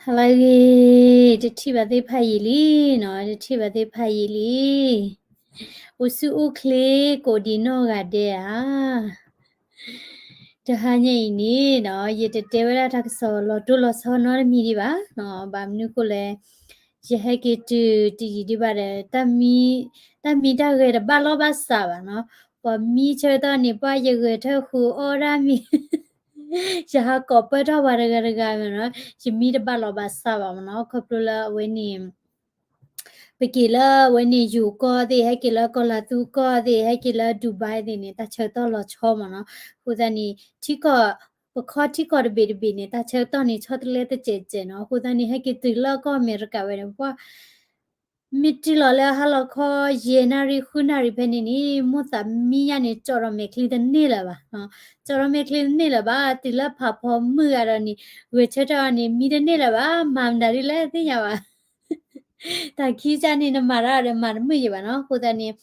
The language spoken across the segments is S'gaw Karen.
ဟါလၢအဂ့ၤ, တထံၣ်ဘၣ်သ့ၣ်တဖၣ်ယံာ်လံနီၤ, တထံၣ်ဘၣ်သ့ၣ်တဖၣ်ယံာ်လံ. အိၣ်ဆူၣ်အိၣ်ချ့ကိးဒံးနီၢ်ဂၤဒဲးဧါ. တဟါညါအံၤန့ၣ်နီၤ, ယတတဲဝဲဒၣ်တၢ်ကစီၣ်လီၤတိၢ်လီၤဆီနီတမံၤဒံးဘၣ်နီၤ, ဘၣ်မနုၤဃိလဲၣ်, ယဟဲက့ၤတုၤတယံာ်ဒံးဘၣ်ဒီး တၢ်မံတၢ်ဂဲၤတဘၣ်လီၢ်ဘၣ်စးဘၣ်နီၤ. ပှၤမံဆၢကတီၢ်န့ၣ် ပှၤယဂဲၤထၢၣ်ဃုအီၣ်တၢ်မံ ယဟးကိးပၢၢ်ထီၣ်ပှၤတဂၤတဂၤမ့ၢ်နီၤ, ယမံတဘၣ်လီၤဘၣ်စးဘၣ်မ့ၢ်နီၤ, ခီဖျိလၢအဝဲန့ၣ် ပက့ၤလၢအဝဲန့ၣ် ယိၤကီၢ်သ့ၣ်, ဟဲက့ၤလၢကီၢ်လၤသူကီၢ်သ့ၣ်, ဟဲက့ၤလၢ Dubai သ့ၣ်န့ၣ် တၢ်ဆၢကတီၢ်လီၤဆီမ့ၢ်နီၤ. အဃိသတးန့ၣ် ထံကီၢ်, ပခီထံကီၢ်တဘ့ၣ်တဘ့ၣ်န့ၣ် တၢ်ဆၢကတီၢ်န့ၣ် ဆီတလဲတစဲးစဲးနီၤ. အဃိသတးန့ၣ် ဟဲက့ၤတုၤလၢကီၢ်အမဲရကၤဝဲန့ၣ် ပှၤ မ့ၢ်တုၤလီၤလၢဟါလီၤခီ ယဲၢ်နၣ်ရံၣ်ဃုနၣ်ရံၣ်ဖဲန့ၣ်န့ၣ် မိၢ်သးမံညါန့ၣ် ကၠီဒီးမဲာ်ချံတန့ၢ်လၢၤဘၣ်, ကၠီဒီးမဲာ်ချံတန့ၢ်လၢၤဘၣ်. တုၤလၢဖးဖီမုၢ်ဂၤဒီးန့ၣ် ဂဲၤဆၢထၢၣ်အီၤန့ၣ် မံတန့ၢ်လၢၤဘၣ်, မၤမတၤဒ်လဲၣ်သ့ၣ်ညါဘၣ်. တၢ်ခံကၢ်န့ၣ် နမၤတၢ်ဒီးမၤတမုာ်ယံၤဘၣ်နီၤ. အဃိသတးန့ၣ်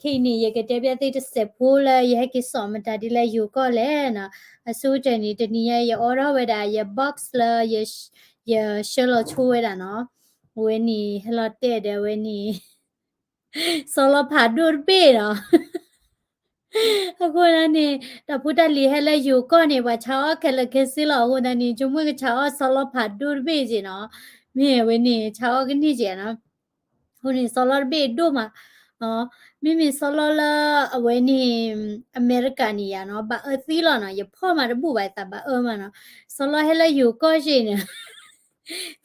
ခဲအံၤန့ၣ် ယကတဲဘၣ်သ့ၣ်တစဲးဖိလၢယဟဲက့ၤစိာ်မတၤဒ်လဲၣ်ယိၤကီၢ်လဲၣ်နီၤ. အဆိကတၢၢ်န့ၣ် တနံၤညါယအိးထီၣ်ဝဲဒၣ် ယ box လၢ ယဆှၢလီၤဆိဝဲဒၣ်နီၤ. အဝဲန့ၣ် ဟဲလီၤတဲာ်ဒီးအဝဲန့ၣ် စီၤလီဖးဒိၣ်တဘ့ၣ်နီၤ. အဃိသတးန့ၣ် တၢ်ဖိတၢ်လံၤဟဲလၢယိၤကီၢ်န့ၣ် ပှၤဆါအီၣ်ခဲလၢာ်ခဲဆ့လီၤ. အဃိသတးန့ၣ် ဆိကမိၣ်ကဆါအီၣ်စီၤလီဖးဒိၣ်တဘ့ၣ်က့နီၤ. မ့ၢ်အဝဲန့ၣ် ဆါအီၣ်ကန့ၢ်က့နီၤ. အဃိန့ၣ် စီၤလီတဘ့ၣ်ဒိၣ်မး မ့မ့ၢ်စီၤလီလၢအဝဲန့ၣ် အမဲရကၤန့ၣ်ယါနီၤ ဘၣ်အၢသံလီၤနီၤ. ယဖီၣ်မးတဘူၣ်ဘၣ် ယသးဘၣ်အၢမးနီၤ. စီၤလီဟဲလၢယိၤကီၢ်က့န့ၣ်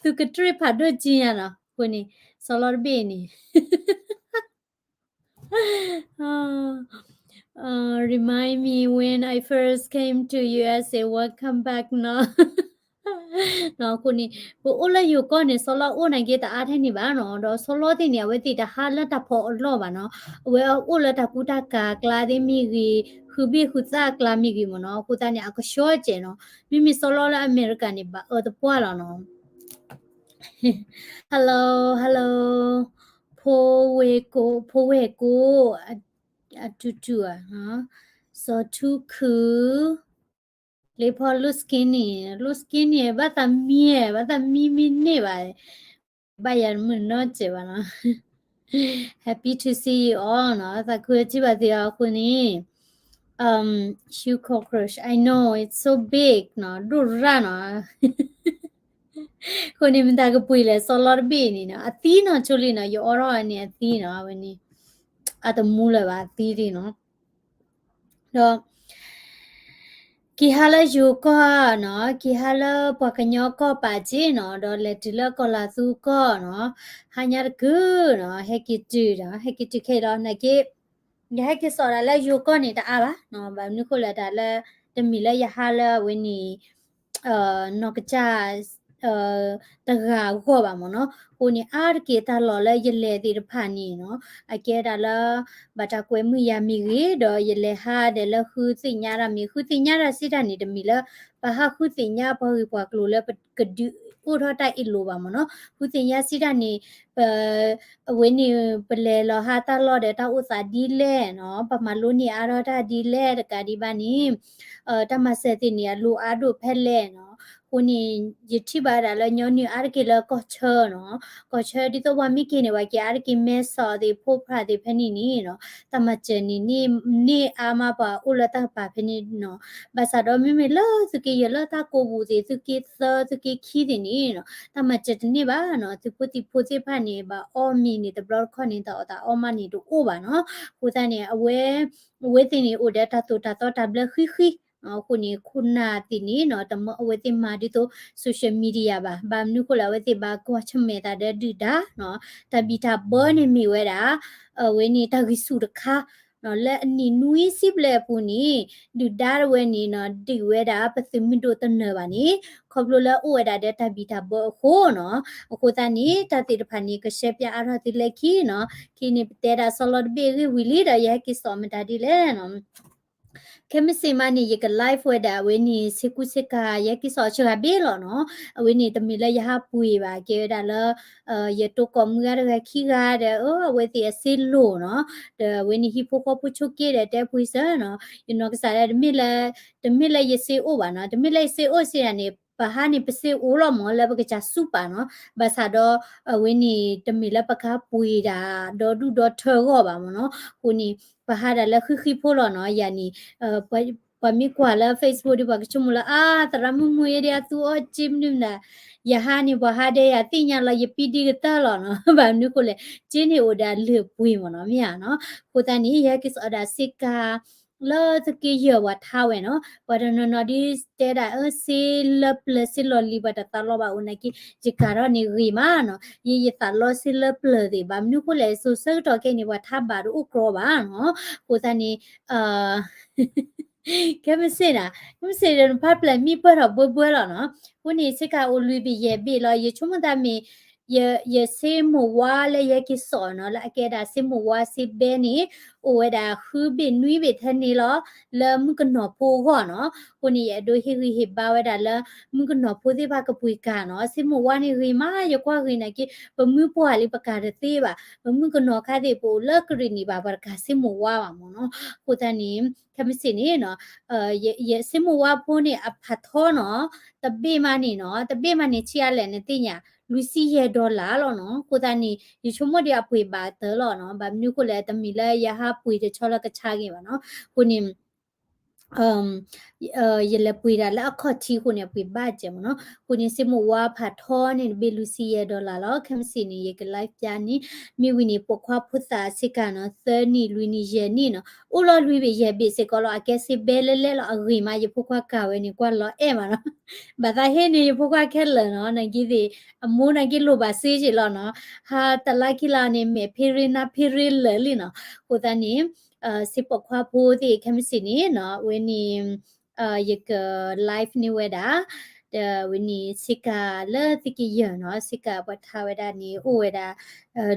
သုကတြ့ၣ်ဖးဒိၣ်က့ညါနီၤ. အဃိန့ၣ် စီၤလီတဘ့ၣ်န့ၣ် Remind me when I first came to U S A, welcome back နီၤ. အဃိန့ၣ် ပအိၣ်လၢယိၤကီၢ်န့ၣ် စီၤလီအိၣ်နာ်က့တအါထဲန့ၣ်ဘၣ်နီၤ. ဒီးစီၤလီသ့ၣ်န့ၣ် အဝဲသ့ၣ်တဟးလၢတၢ်ဖီအလီၢ်ဘၣ်နီၤ. အဝဲအိၣ်လၢတၢ်ကူတၢ်ကၤအကျါသ့ၣ်မ့ၢ်ဂ့ၤ, ဃုဘ့ၣ်ဃုသၣ်အကျါမ့ၢ်ဂ့ၤမ့ၢ်နီၤ. အဃိသတးန့ၣ် အကဆှီကဲနီၤ. မ့မ့ၢ်စီၤလီလၢအမဲရကၤန့ၣ် ဘၣ်အၢသပှၢ်လီၤနီၤ. Hello, hello. ဖိဝဲၢ်ကိ, ဖိဝဲၢ်ကိ, အတူတူဧါ, စီၤထူခု, လ့ဖီ look skinny, look skinny, ဘၣ်သးမံ, ဘၣ်သးမံမံန့ၢ်ဘၣ်, ဘၣ်ယၤတမုာ်နီတစဲးဘၣ်နီၤ. Happy to see you all နီၤ, သးခုထံၣ်ဘၣ်သုအီၤအဃိန့ၣ် shoe cockroach, I know, it's so big နီၤ, ဒိၣ်ရၣ်နီၤ. အဃိန့ၣ် မတၤကပှ့ၤလဲၣ် စီၤလီတဘ့ၣ်န့ၣ်နီၤ, အသံနီၤ ဆိလံနီၤ, ယအိးထီၣ်န့ၣ်အသံနီၤ, အဝဲန့ၣ် အတမူလၢၤဘၣ် အသံဒ်နီၤ. ဒီး က့ၤဟါလၢယိၤကီၢ်နီၤ, က့ၤဟါလၢပှၤကညီကီၢ်ပာ်က့နီၤ, ဒီးလဲၤတုၤလၢကီၢ်လၤသူကီၢ်နီၤ, ဟါညါတကုာ်နီၤ, ဟဲက့ၤတုၤဒီး ဟဲက့ၤတုၤခဲအံၤလီၤ. နာ်က့ ယဟဲက့ၤစိာ်တၢ်လၢယိၤကီၢ်န့ၣ်တအါဘၣ်နီၤ, ဘၣ်မနုၤဃိလဲၣ်တၢ်လၢ တမ့ၢ်လၢယဟါလၢအဝဲန့ၣ် နီၢ်ကစၢ် တဂၤအဂီၢ်ဘၣ်မ့ၢ်နီၤ. အဃိန့ၣ် အါတက့ၢ်တၢ်လီၢ်လၢယလဲၤသ့ၣ်တဖၣ်န့ၣ်နီၤ, အကဲဒၣ်လၢ ဘၣ်တၢ်ကွဲမုာ်ယၤမ့ၢ်ဂ့ၤ, ဒီးယလဲၤဟးဒီးလၢဃုသ့ၣ်ညါတၢ်မ့ၢ်, ဃုသ့ၣ်ညါတၢ်စံးတၢ်န့ၣ် တမ့ၢ်လၢ ပဟးဃုသ့ၣ်ညါပှၤဂ့ၢ်ပှၤကျိၤလၢကဒုးအိၣ်ထီၣ်တၢ်အ့ၣ်လိာ်ဘၣ်မ့ၢ်နီၤ. ဃုသ့ၣ်ညါစံးတၢ်န့ၣ် ပ အဝဲန့ၣ် ပလဲၤလီၤဟးတၢ်လီၢ်ဒီးတၢ်အိၣ်သးဒ်လဲၣ်နီၤ, ပမၤလိန့ၢ်အါထီၣ်တၢ်ဒ်လဲၣ်တကးဒံးဘၣ်န့ၣ် တၢ်မၤစၢၤသ့ၣ်န့ၣ် အလိၣ်အါဒိၣ်ဖဲလဲၣ်နီၤ. အဃိန့ၣ် ယထံၣ်ဘၣ်ဝဲဒၣ်လၢညီနုၢ်အါတက့ၢ်လၢကီၢ်ဆၢနီၤ, ကီၢ်ဆၢဒ်သိးပှၤမ့ၢ်က့ၤန့ၣ် ပှၤက့ၤအါတက့ၢ်မဲဆီးသ့ၣ် ဖိဖြးသ့ၣ်ဖဲန့ၣ်န့ၣ်နီၤ, တၢ်မၤစၢၤန့ၣ်န့ၢ်အါမးပှၤအိၣ်လၢတၢ်ကပၤဖဲန့ၣ်နီၤ. ဘၣ်ဆၣ်ဒီးမ့မ့ၢ်လၢသုးက့ယဲၢ်လၢတၢ်ကိးပူၤသ့ၣ် သုးက့သၢသုးက့ခံသ့ၣ်န့ၣ်နီၤ, တၢ်မၤစၢၤတန့ၢ်ဘၣ်နီၤ. သုးဖိသံၣ်ဖိသ့ၣ်တဖၣ်န့ၣ် ဘၣ်အီၣ်မ့ၤန့ၣ် တဘျီတခီၣ်န့ၣ် တၢ်အီၣ်တၢ်အီမးန့ၣ်တအိၣ်ဘၣ်နီၤ. အဃိသတးန့ၣ် အဝဲ အဝဲသ့ၣ်န့ၣ်အိၣ်ဒီးတၢ်သိၣ်တၢ်သီတၢ်ဘျၢဃံဃံ အဃိန့ၣ် ခိၣ်နၢ်သ့ၣ်န့ၣ်နီၤ တမၢအဝဲသ့ၣ်မၤဒ်သိး social media ဘၣ်. ဘၣ်မနုၤဃိလဲၣ် အဝဲသ့ၣ်ဘၣ်ကွၢ်ဆၢၣ်မဲာ်သးဒီးဒုၣ်ဒါနီၤ, တၢ်ဘံၣ်တၢ်ဘၢန့ၣ်မ့ၢ်ဝဲဒၣ် အဝဲန့ၣ်တၢ်ဂံၢ်ဆူၣ်တခါနီၤ, လၢအနံၣ်နွံဆံဘျဲၣ်အပူၤန့ၣ် ဒုၣ်ဒါတဝဲန့ၣ်နီၤ ဒုးဝဲဒၣ်ပသုးမုၢ်ဒိၣ်တနၢၤဘၣ်န့ၣ် ခီဖျိလၢအိၣ်ဝဲဒၣ်ဒီးတၢ်ဘံၣ်တၢ်ဘၢအဃိနီၤ. အဃိသတးန့ၣ် တၢ်သ့ၣ်တဖၣ်န့ၣ် ကရှဲပၠးအါထီၣ်သုလၢခံနီၤ. ခဲအံၤန့ၣ် ပတဲဒၣ်စီၤလီတဘ့ၣ်အဂ့ၢ်ဝံၤလံဒီး ယဟဲက့ၤစိာ်မတၤဒ်လဲၣ်နီၤ. ခဲမုၢ်ဆ့ၣ်မးန့ၣ် ယက live ဝဲဒၣ်အဝဲန့ၣ် ဆ့ကူဆ့ကၤ ယဟဲက့ၤစိာ်အဆၢဂၤဘ့ၣ်လီၤနီၤ. အဝဲန့ၣ် တမ့ၢ်လၢယဟးပှ့ၤဘၣ်, ကဲဝဲဒၣ်လၢ ယတိၢ်ကိးမုၢ်ဂၤတဂၤခံဂၤဒီး အဝဲသ့ၣ်အစ့လိာ်နီၤ, ဒီးအဝဲန့ၣ်ဟံၣ်ဖိဃီဖိဆိးက့ဒီးတဲပှ့ၤစၢၤနီၤ. ယနီၢ်ကစၢ်ဒၣ် တမ့ၢ်လၢယစ့အိၣ်ဘၣ်နီၤ, တမ့ၢ်လၢယစ့အိၣ်စ့ၢ်ဒၣ်န့ၣ် ပဟါန့ၣ် ပစ့အိၣ်လီၤမၢ် လၢပကစၢ်စူးပာ်နီၤ, ဘၣ်ဆၣ်ဒီး အဝဲန့ၣ် တမ့ၢ်လၢပကပှ့ၤတၢ်ဒီဒူၣ်ဒီထၢဂီၢ်ဘၣ်မၢ်နီၤ. အဃိန့ၣ် ပဟါဒၣ်လၢဃံဃံဖိလီၤနီၤ. ယၤန့ၣ် ပှၤမ့ၢ်ကွၢ်လၢ Facebook ဒီး ပှၤကဆိကမိၣ်လၢ အါ သရၣ်မုၣ်မုၣ်အံၤဒီး အသူအီၣ်စ့မနုၤမနုၤ, ယဟါန့ၣ် ပှၤဟါဒဲယၤသ့ၣ်ညါလီၤ ယပံဒံကတၢၢ်လီၤနီၤ. ဘၣ်မနုၤအဃိလဲၣ်, စ့န့ၣ်အိၣ်ဒီးအလုၢ်အပှ့ၤမၢ်နီၤ မ့ၢ်ဧါနီၤ. အဃိသတးန့ၣ် ယဟဲက့ၤစိာ်ဒၣ်စ့ကၤ လၢသုးက့ယဲၢ်ပှၤထါဝဲနီၤ, ပှၤတနီၤနီၤဒ်တဲဒၣ် အၢ စ့လၢပျၢၤစ့လီၤလံၤ ပှၤတသးလီဘၣ်အိၣ်နာ်က့, ယကၤထီၣ်န့ၣ်ဂ့ၤမးနီၤ, ယ ယသးလီစ့လၢပျၢၤသ့ၣ်, ဘၣ်မနုၤအဃိလဲၣ် စိၤဆၢကတီၢ်ခဲအံၤန့ၣ် ပှၤထါဘၣ်တအိၣ်ကြီဘၣ်နီၤ. အဃိသတးန့ၣ် ခဲမုၢ်ဆ့ၣ်နီၤ, ခဲမုၢ်ဆ့ၣ်ဒီးနဖးဖျဲးမံပၢၢ်ထီၣ်ဘှဲဘှဲလီၤနီၤ. အဃိန့ၣ် စ့ကၤအိၣ်လွံၢ်ဘ့ၣ်ယဲၢ်ဘ့ၣ်လီၤ, ယဆိကမိၣ်သးမ့ၢ် ယ ယစ့မိၢ်ဝါလၢယဟဲက့ၤစိာ်နီၤ, လၢအကဲဒၣ်စ့မိၢ်ဝါစ့ဘဲန့ၣ် အိၣ်ဝဲဒၣ်ဃုဘ့ၣ်နွံဘ့ၣ်ထဲန့ၣ်လီၤ, လၢမုၣ်ကနီၤဖိအဂီၢ်နီၤ. အဃိန့ၣ် ယအဲၣ်ဒိးဟ့ၣ်ဂံၢ်ဟ့ၣ်ဘါဝဲဒၣ်လၢ မုၣ်ကနီၤဖိသ့ၣ်တဖၣ်ကပှ့ၤကၤနီၤ, စ့မိၢ်ဝါန့ၣ်ဂ့ၤမး, ယကွၢ်ဂ့ၤနာ်က့ ပမုၢ်ပှၢ်လံပကၤတသ့ဘၣ်, ပမုၣ်ကနီၤခါသ့ၣ် ပအိၣ်လၢကရ့ၣ်နံၣ်ဘၣ် ပှၤတကၤစ့မိၢ်ဝါဘၣ်မၢ်နီၤ. အဃိသတးန့ၣ် ခဲမုၢ်ဆ့ၣ်န့ၣ်နီၤ ယ ယစ့မိၢ်ဝါဖိန့ၣ် အဖးထီနီၤ, တဘ့ၣ်မးန့ၣ်နီၤ, တဘ့ၣ်မးန့ၣ် ဆံးအါလဲၣ်နသ့ၣ်ညါ, လွံၢ်ဆံယဲၢ် dollar လီၤနီၤ. အဃိသတးန့ၣ် ယဆိကမိၣ်ဒီးအပှ့ၤဘၣ်တၢၢ်လီၤနီၤ, ဘၣ်မနုၤအဃိလဲၣ် တမ့ၢ်လၢယဟးပှ့ၤတဆီလၢကဆါဂ့ၤဘၣ်နီၤ. အဃိန့ၣ် ယလဲၤပှ့ၤဒၣ်လၢအခီၣ်ထံးအဃိန့ၣ် အပှ့ၤဘၣ်စဲးမၢ်နီၤ. အဃိန့ၣ် စ့မိၢ်ဝါဖးထီန့ၣ် တဘ့ၣ်လွံၢ်ဆံယဲၢ် dollar လီၤ. ခဲမုၢ်ဆ့ၣ်န့ၣ် ယက live ပျါန့ၣ် မ့ၢ်ဝံၤန့ၣ် ပိာ်ခွါဖိသၣ်စ့ကၤနီၤ သၢနံၣ် လွံၢ်နံၣ် ယဲၢ်နံၣ်နီၤ, အိၣ်လီၤလွံၢ်ဘ့ၣ်ယဲၢ်ဘ့ၣ်စ့ၢ်ကီးလီၤ. အကဲစ့ဘဲလဲလဲလီၤ, အဂ့ၤမး ယဖိခွါကၤဝဲန့ၣ် ကွၢ်လီၤအဲၣ်မးနီၤ. ဘၣ်သးဟ့န့ၣ် ယဖိခွါခဲလၢာ်နီၤ, နာ်က့သ့ၣ် အမိၢ်နာ်က့လိၣ်ဘၣ်စ့က့လီၤနီၤ, ဟးတလါခံလါန့ၣ် မဲာ်ဖ့ရ့နါဖ့ရ့လၢာ်လံနီၤ. အဃိသတးန့ၣ် စ့ပိာ်ခွါဖိသ့ၣ် ခဲမုၢ်ဆ့ၣ်န့ၣ်နီၤ အဝဲန့ၣ် ယက live န့ၢ်ဝဲဒၣ်, ဒီးဝဲန့ၣ် စ့ကၤလၢသုးက့ယဲၢ်နီၤ, စ့ကၤပှၤထါဝဲဒၣ်န့ၣ် အိၣ်ဝဲဒၣ်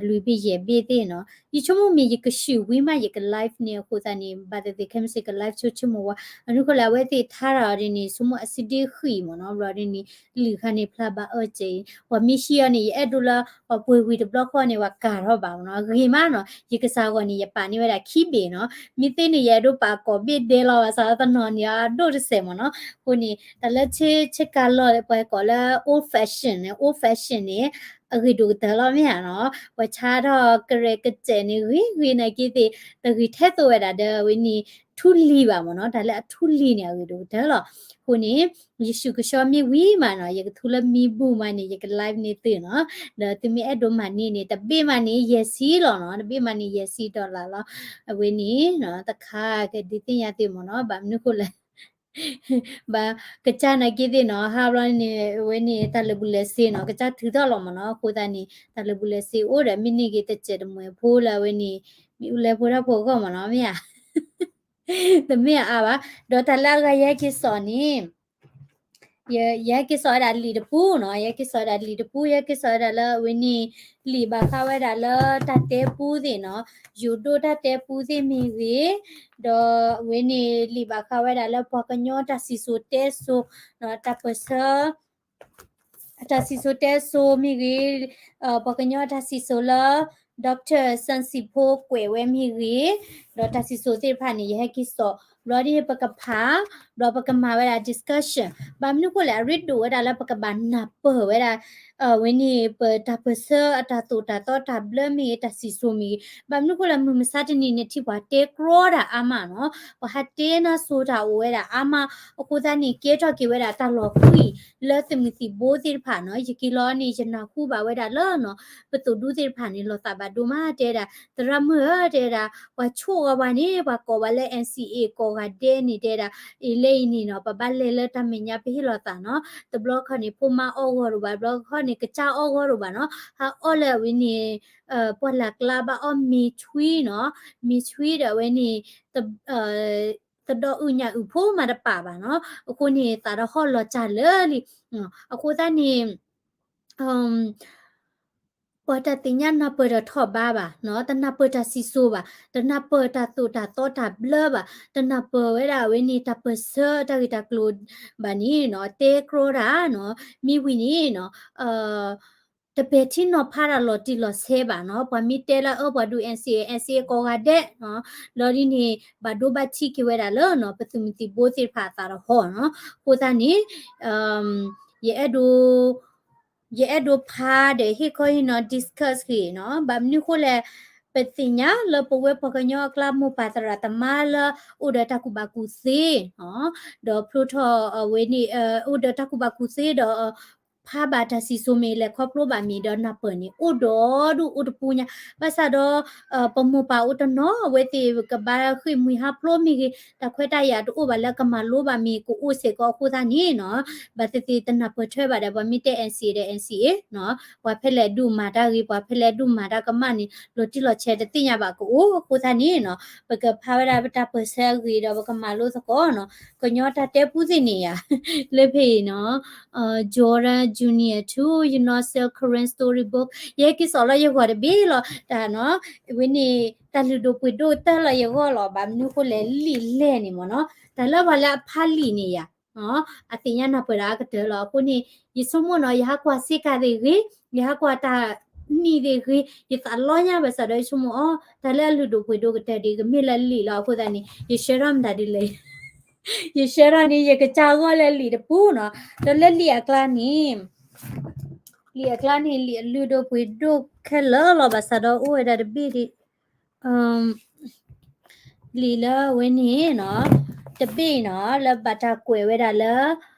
လွံၢ်ဘ့ၣ်ယဲၢ်ဘ့ၣ်သ့ၣ်နီၤ. ယဆိကမိၣ်မ့ၢ်ယကဆူးဝံၤမး ယက live န့ၣ် အဃိသတးန့ၣ် ဘၣ်သ့ၣ်သ့ၣ်ခဲမုၢ်ဆ့ၣ်က live ဆိဆိမိၢ်ဝါ, အနုၤဃိလၢအဝဲသ့ၣ်ထါထီၣ်ဒ်န့ၣ် ဆိကမိၣ်အစုဒ့ဃံၣ်မၢ်နီၤ, ဘျီဒ်န့ၣ် လံာ်ခါန့ၣ်ဖျါဘၣ်အၢကဲအံၤ, ပှၤမ့ၢ်ဟံးအီၤန့ၣ် ယအဲၣ်ဒိးလၢ ပှၤပှ့ၤဝံၤတဘျီဃီန့ၣ် ပှၤကၤထီၣ်ဘၣ်မၢ်နီၤ, ဂ့ၤမးနီၤ. ယကစၢ်ဂီၢ်န့ၣ် ယပာ်န့ၢ်ဝဲဒၣ်ခံဘ့ၣ်နီၤ, မ့ၢ်သ့န့ၣ် ယအဲၣ်ဒိးပာ်ကိးဘ့ၣ်ဒဲးလီၤ, ဘၣ်ဆၣ်သနီၤန့ၣ် အဒိၣ်တစဲးမၢ်နီၤ. အဃိန့ၣ် တၢ်လၢဆ့ ဆ့ကၤလီၤ ပှၤကိးလၢ old fashion န့ၣ် old fashion န့ၣ် အဂ့ၤဒိၣ်ကတၢၢ်လီၤ မ့ၢ်ဧါနီၤ. ပှၤဆါထီၣ်ကရဲးကတဲာ်န့ၣ် ဂ့ၤဂ့ၤနာ်က့သ့ၣ် တဂ့ၤထဲသိးဝဲဒၣ်ဒီးဝဲန့ၣ် ထူလံၤဘၣ်မၢ်နီၤ, တၢ်လၢအထူလံၤန့ၣ် အဂ့ၤဒိၣ်ကတၢၢ်လီၤ. အဃိန့ၣ် ယဆူးကဆှီမ့ၢ်ဝံၤမးနီၤ, ယကထူလၢမံဘူမးန့ၣ် ယက live န့ၢ်သုနီၤ, ဒီးသုမ့ၢ်အဲၣ်ဒိးမၤန့ၢ်န့ၣ် တဘ့ၣ်မးန့ၣ် ယဲၢ်ဆံလီၤနီၤ, တဘ့ၣ်မးန့ၣ် ယဲၢ်ဆံ dollar လီၤ. အဝဲန့ၣ် တခါကဒုးသ့ၣ်ညါသုမၢ်နီၤ, ဘၣ်မနုၤဃိလဲၣ် ဘၣ်ကစၢ်နာ်က့သ့ၣ်နီၤ, ဟးဘျီန့ၣ် အဝဲန့ၣ် တၢ်လၢာ်ဘူၣ်လၢာ်စ့နီၤ, ကစၢ်ထုးထီၣ်လီၤမၢ်နီၤ, အဃိသတးန့ၣ် တၢ်လၢာ်ဘူၣ်လၢာ်စ့အိၣ်ဒီး မ့ၢ်န့ၢ်က့ၤတစဲးတမှဲၤဖိလၢအဝဲန့ၣ် မ့ၣ်အူလဲဖိတၢ်ဖိအဂီၢ်မၢ်နီၤ, မ့ၢ်ဧါ. တမ့ၢ်အအါဘၣ်, ဒီးတၢ်လၢအဂၤယဟဲက့ၤစိာ်န့ၣ် ယဟဲက့ၤစိာ်ဝဲဒၣ်လံာ်တပူနီၤ, ယဟဲက့ၤစိာ်ဝဲဒၣ်လံာ်တပူ, ယဟဲက့ၤစိာ်ဝဲဒၣ်လၢအဝဲန့ၣ် လံာ်ဘၣ်ဃးဝဲဒၣ်လၢတၢ်တဲပူသ့ၣ်နီၤ, ယိၤဒိၣ်တၢ်တဲပူသ့ၣ်မ့ၢ်ဂ့ၤ, ဒီးအဝဲန့ၣ် လံာ်ဘၣ်ဃးဝဲဒၣ်လၢပှၤကညီတၢ်စံၣ်စိၤတဲစိၤ, တၢ်ပၢၢ်ဆၢ တၢ်စံၣ်စိၤတဲစိၤမ့ၢ်ဂ့ၤ, ပှၤကညီတၢ်စံၣ်စိၤလၢ doctor စၣ်စံၣ်ဖိကွဲးဝဲမ့ၢ်ဂ့ၤ, ဒီးတၢ်စံၣ်စိၤသ့ၣ်တဖၣ်န့ၣ် ယဟဲက့ၤစိာ်, ဘျီဒ်ပကဖး, ဘျီပကမၤဝဲဒၣ် discussion, ဘၣ်မနုၤဃိလဲၣ် အရ့ဒိၣ်ဝဲဒၣ်လၢပကဘၣ်နၢ်ပၢၢ်ဝဲဒၣ် အဝဲန့ၣ်ပတၢ်ပၢၢ်ဆၢအတၢ်သိၣ်တၢ်သီတၢ်ဘျၢမ့ၢ်ဂ့ၤ တၢ်စံၣ်စိၤမ့ၢ်ဂ့ၤ, ဘၣ်မနုၤဃိလဲၣ် မုၢ်မဆါတနံၤန့ၣ်ထံၣ်ပှၤတဲကြီတၢ်အါမးနီၤ, ပှၤဟးတဲနၢ်စိၤတၢ်အိၣ်ဝဲဒၣ်အါမး, အဃိသတးန့ၣ် ကဲထီၣ်က့ၤဝဲဒၣ်တၢ်လီၤကွံာ်လၢသုးမုၢ်သံၣ်ဘိသ့ၣ်တဖၣ်နီၤ, ယက့ၤလီၤန့ၣ် ယနၢ်ဟူဘၣ်ဝဲဒၣ်လၢနီၤ, ပသိၣ်ဒူသ့ၣ်တဖၣ်န့ၣ် လီၤသးဘၣ်ဒိမး တဲဒၣ်, သရၣ်မုၣ်ဧၢ တဲဒၣ်, ပှၤဆိၣ်ဂီၤပှၤန့ၣ် ပှၤကိးပှၤလၢ NCA ကိးဂၤဒဲးန့ၣ် တဲဒၣ်, အံၤလၢအံၤန့ၣ်နီၤ ပဘၣ်လဲၤလၢတၢ်မဲာ်ညါပဟ့ၣ်လီၤသးနီၤ, တဘျီခီန့ၣ် ဖိမါအီၣ်ဂီၤဒိၣ်ဘၣ်, တဘျီခီန့ၣ် ကစၢ်အီၣ်ဂီၤဒိၣ်ဘၣ်နီၤ, ဟးအီၣ်လၢအဝဲန့ၣ် ပှၢ်လၢ်ကျါဘၣ်အီၣ်မ့ၤဆွံနီၤ, မ့ၤဆွံဒီးအဝဲန့ၣ် သဒီးအုၣ်ညၣ်အုၣ်ဖိမးတပာ်ဘၣ်နီၤ, အဃိန့ၣ် သးဒီးဟီၣ်လီၤစၢ်လၢာ်လံ, အဃိသတးန့ၣ် ပှၤတၢ်သ့ၣ်ညါနၢ်ပၢၢ်တထီၣ်ဘးဘၣ်နီၤ, တနၢ်ပၢၢ်တၢ်စံၣ်စိၤဘၣ်, တနၢ်ပၢၢ်တၢ်သိၣ်တၢ်သီတၢ်ဘျၢဘၣ်, တနၢ်ပၢၢ်ဝဲဒၣ်အဝဲန့ၣ် တၢ်ပၢၢ်ဆၢတၢ်ဂ့ၢ်တၢ်ကျိၤဘၣ်န့ၣ်နီၤ, တဲကြီတၢ်နီၤ, မ့ၢ်ဝံၤန့ၣ်နီၤ တပဲာ်ထံနီၤဖးတၢ်လီၤတံၢ်လီၤဆဲးဘၣ်နီၤ, ပှၤမ့ၢ်တဲလၢအၢပှၤဒုး NCA NCA ကိးဂၤဒဲးနီၤ, ဘျီဒ်န့ၣ် ဘၣ်ဒိဘၣ်ထံးက့ၤဝဲဒၣ်လၢနီၤ ပသုးမုၢ်သံၣ်ဘိသ့ၣ်တဖၣ်အသးတဟီၣ်နီၤ, အဃိသတးန့ၣ် ယအဲၣ်ဒိး ယအဲၣ်ဒိးဖးဒီးဟ့ၣ်ခီဟ့ၣ်နီၤ discuss ဂ့ၤနီၤ, ဘၣ်မနုၤဃိလဲၣ်, ပသ့ၣ်ညါလၢပဝဲပှၤကညီအကျါ မိၢ်ပၢ်သရၣ်သမါလၢ အိၣ်ဒီးတၢ်ကူၣ်ဘၣ်ကူၣ်သ့, ဒီးဖျိထီၣ်အဝဲန့ၣ် အိၣ်ဒီးတၢ်ကူၣ်ဘၣ်ကူၣ်သ့ဒီး ဖးဘၣ်တၢ်စံၣ်စိၤမ့ၢ်လဲၤခီဖျိဘၣ်မ့ၢ်ဒီးနၢ်ပၢၢ်န့ၣ် အိၣ်ဒီးဒူၣ်အိၣ်တပူၤညါ, ဘၣ်ဆၣ်ဒီး ပမိၢ်ပၢ်အိၣ်တနီၤ အဝဲသ့ၣ်ကဘၣ်ဃ့ၢ်မှံဟးဖျိးမ့ၢ်ဂ့ၤ, တၢ်ခွဲးတၢ်ယာ်တအိၣ်ဘၣ်လၢကမၤလိဘၣ်မ့ၢ်ကအိၣ်စ့ၢ်ကီးအဃိသတးန့ၣ်နီၤ, ဘၣ်သ့ၣ်သ့ၣ်တနၢ်ပၢၢ်ထွဲဘၣ်ဒီး ပှၤမ့ၢ်တဲ N C A ဒီး N C A နီၤ, ပှၤဖဲလဲၣ်ဒိၣ်မၤတၢ်ဂ့ၤ ပှၤဖဲလဲၣ်ဒိၣ်မၤတၢ်ကမၣ်န့ၣ် လီၤတံၢ်လီၤဆဲးတသ့ၣ်ညါဘၣ်ကအိၣ်အဃိသတးန့ၣ်နီၤ, ပကဖးဝဲဒၣ်ပတၢ်ပၢၢ်ဆၢအဂ့ၢ်ဒီးပကမၤလိသကိးနီၤ, ကညီတၢ်တဲပူသ့ၣ်န့ၣ်ယၤ လၢဖဲအံၤနီၤ, Jordan Junior two, you know, sell Karen storybook, ယဟဲက့ၤစိာ်လီၤယဂီၢ်တဘ့ၣ်လီၤ, တၢ်နီၤ, ဝဲန့ၣ် တၢ်လုၢ်ဒိၣ်ပှ့ၤဒိၣ်တၢ်လီၤယဂီၢ်လီၤ, ဘၣ်မနုၤဃိလဲၣ် လံာ်လဲၢ်န့ၣ်မ့ၢ်နီၤ, တၢ်လၢပှၤလၢအဖးလံာ်န့ၣ်ယၤ အသ့ၣ်ညါနၢ်ပၢၢ်တၢ်အကတၢၢ်လီၤ. အဃိန့ၣ် ယဆိကမိၣ်နီၤ ယဟးကွၢ်စ့ကၤသ့ၣ်ဂ့ၤ, ယဟးကွၢ်တၢ်နံၣ်သ့ၣ်ဂ့ၤ, ယသးလီညါဘၣ်ဆၣ်ဒီးယဆိကမိၣ်အီၤ တၢ်လၢအလုၢ်ဒိၣ်ပှ့ၤဒိၣ်ကတၢၢ်ဒံး ကမ့ၢ်လၢလံာ်လီၤ. အဃိသတးန့ၣ် ယဆှၢထီၣ်မတၤဒ်လဲၣ်, ယဆှၢထီၣ်န့ၣ် ယကစၢ်ဂီၢ်လၢလံာ်တပူၤနီၤ, ဒီးလၢလံာ်အကျါန့ၣ် လံာ်အကျါန့ၣ် လံာ်အလုၢ်ဒိၣ်ပှ့ၤဒိၣ်ခဲလၢာ်လီၤ, ဘၣ်ဆၣ်ဒီးအိၣ်ဝဲဒၣ်တဘ့ၣ်ဒံး လံာ်လၢအဝဲန့ၣ်နီၤ, တဘ့ၣ်နီၤ လၢဘၣ်တၢ်ကွဲးဝဲဒၣ်လၢ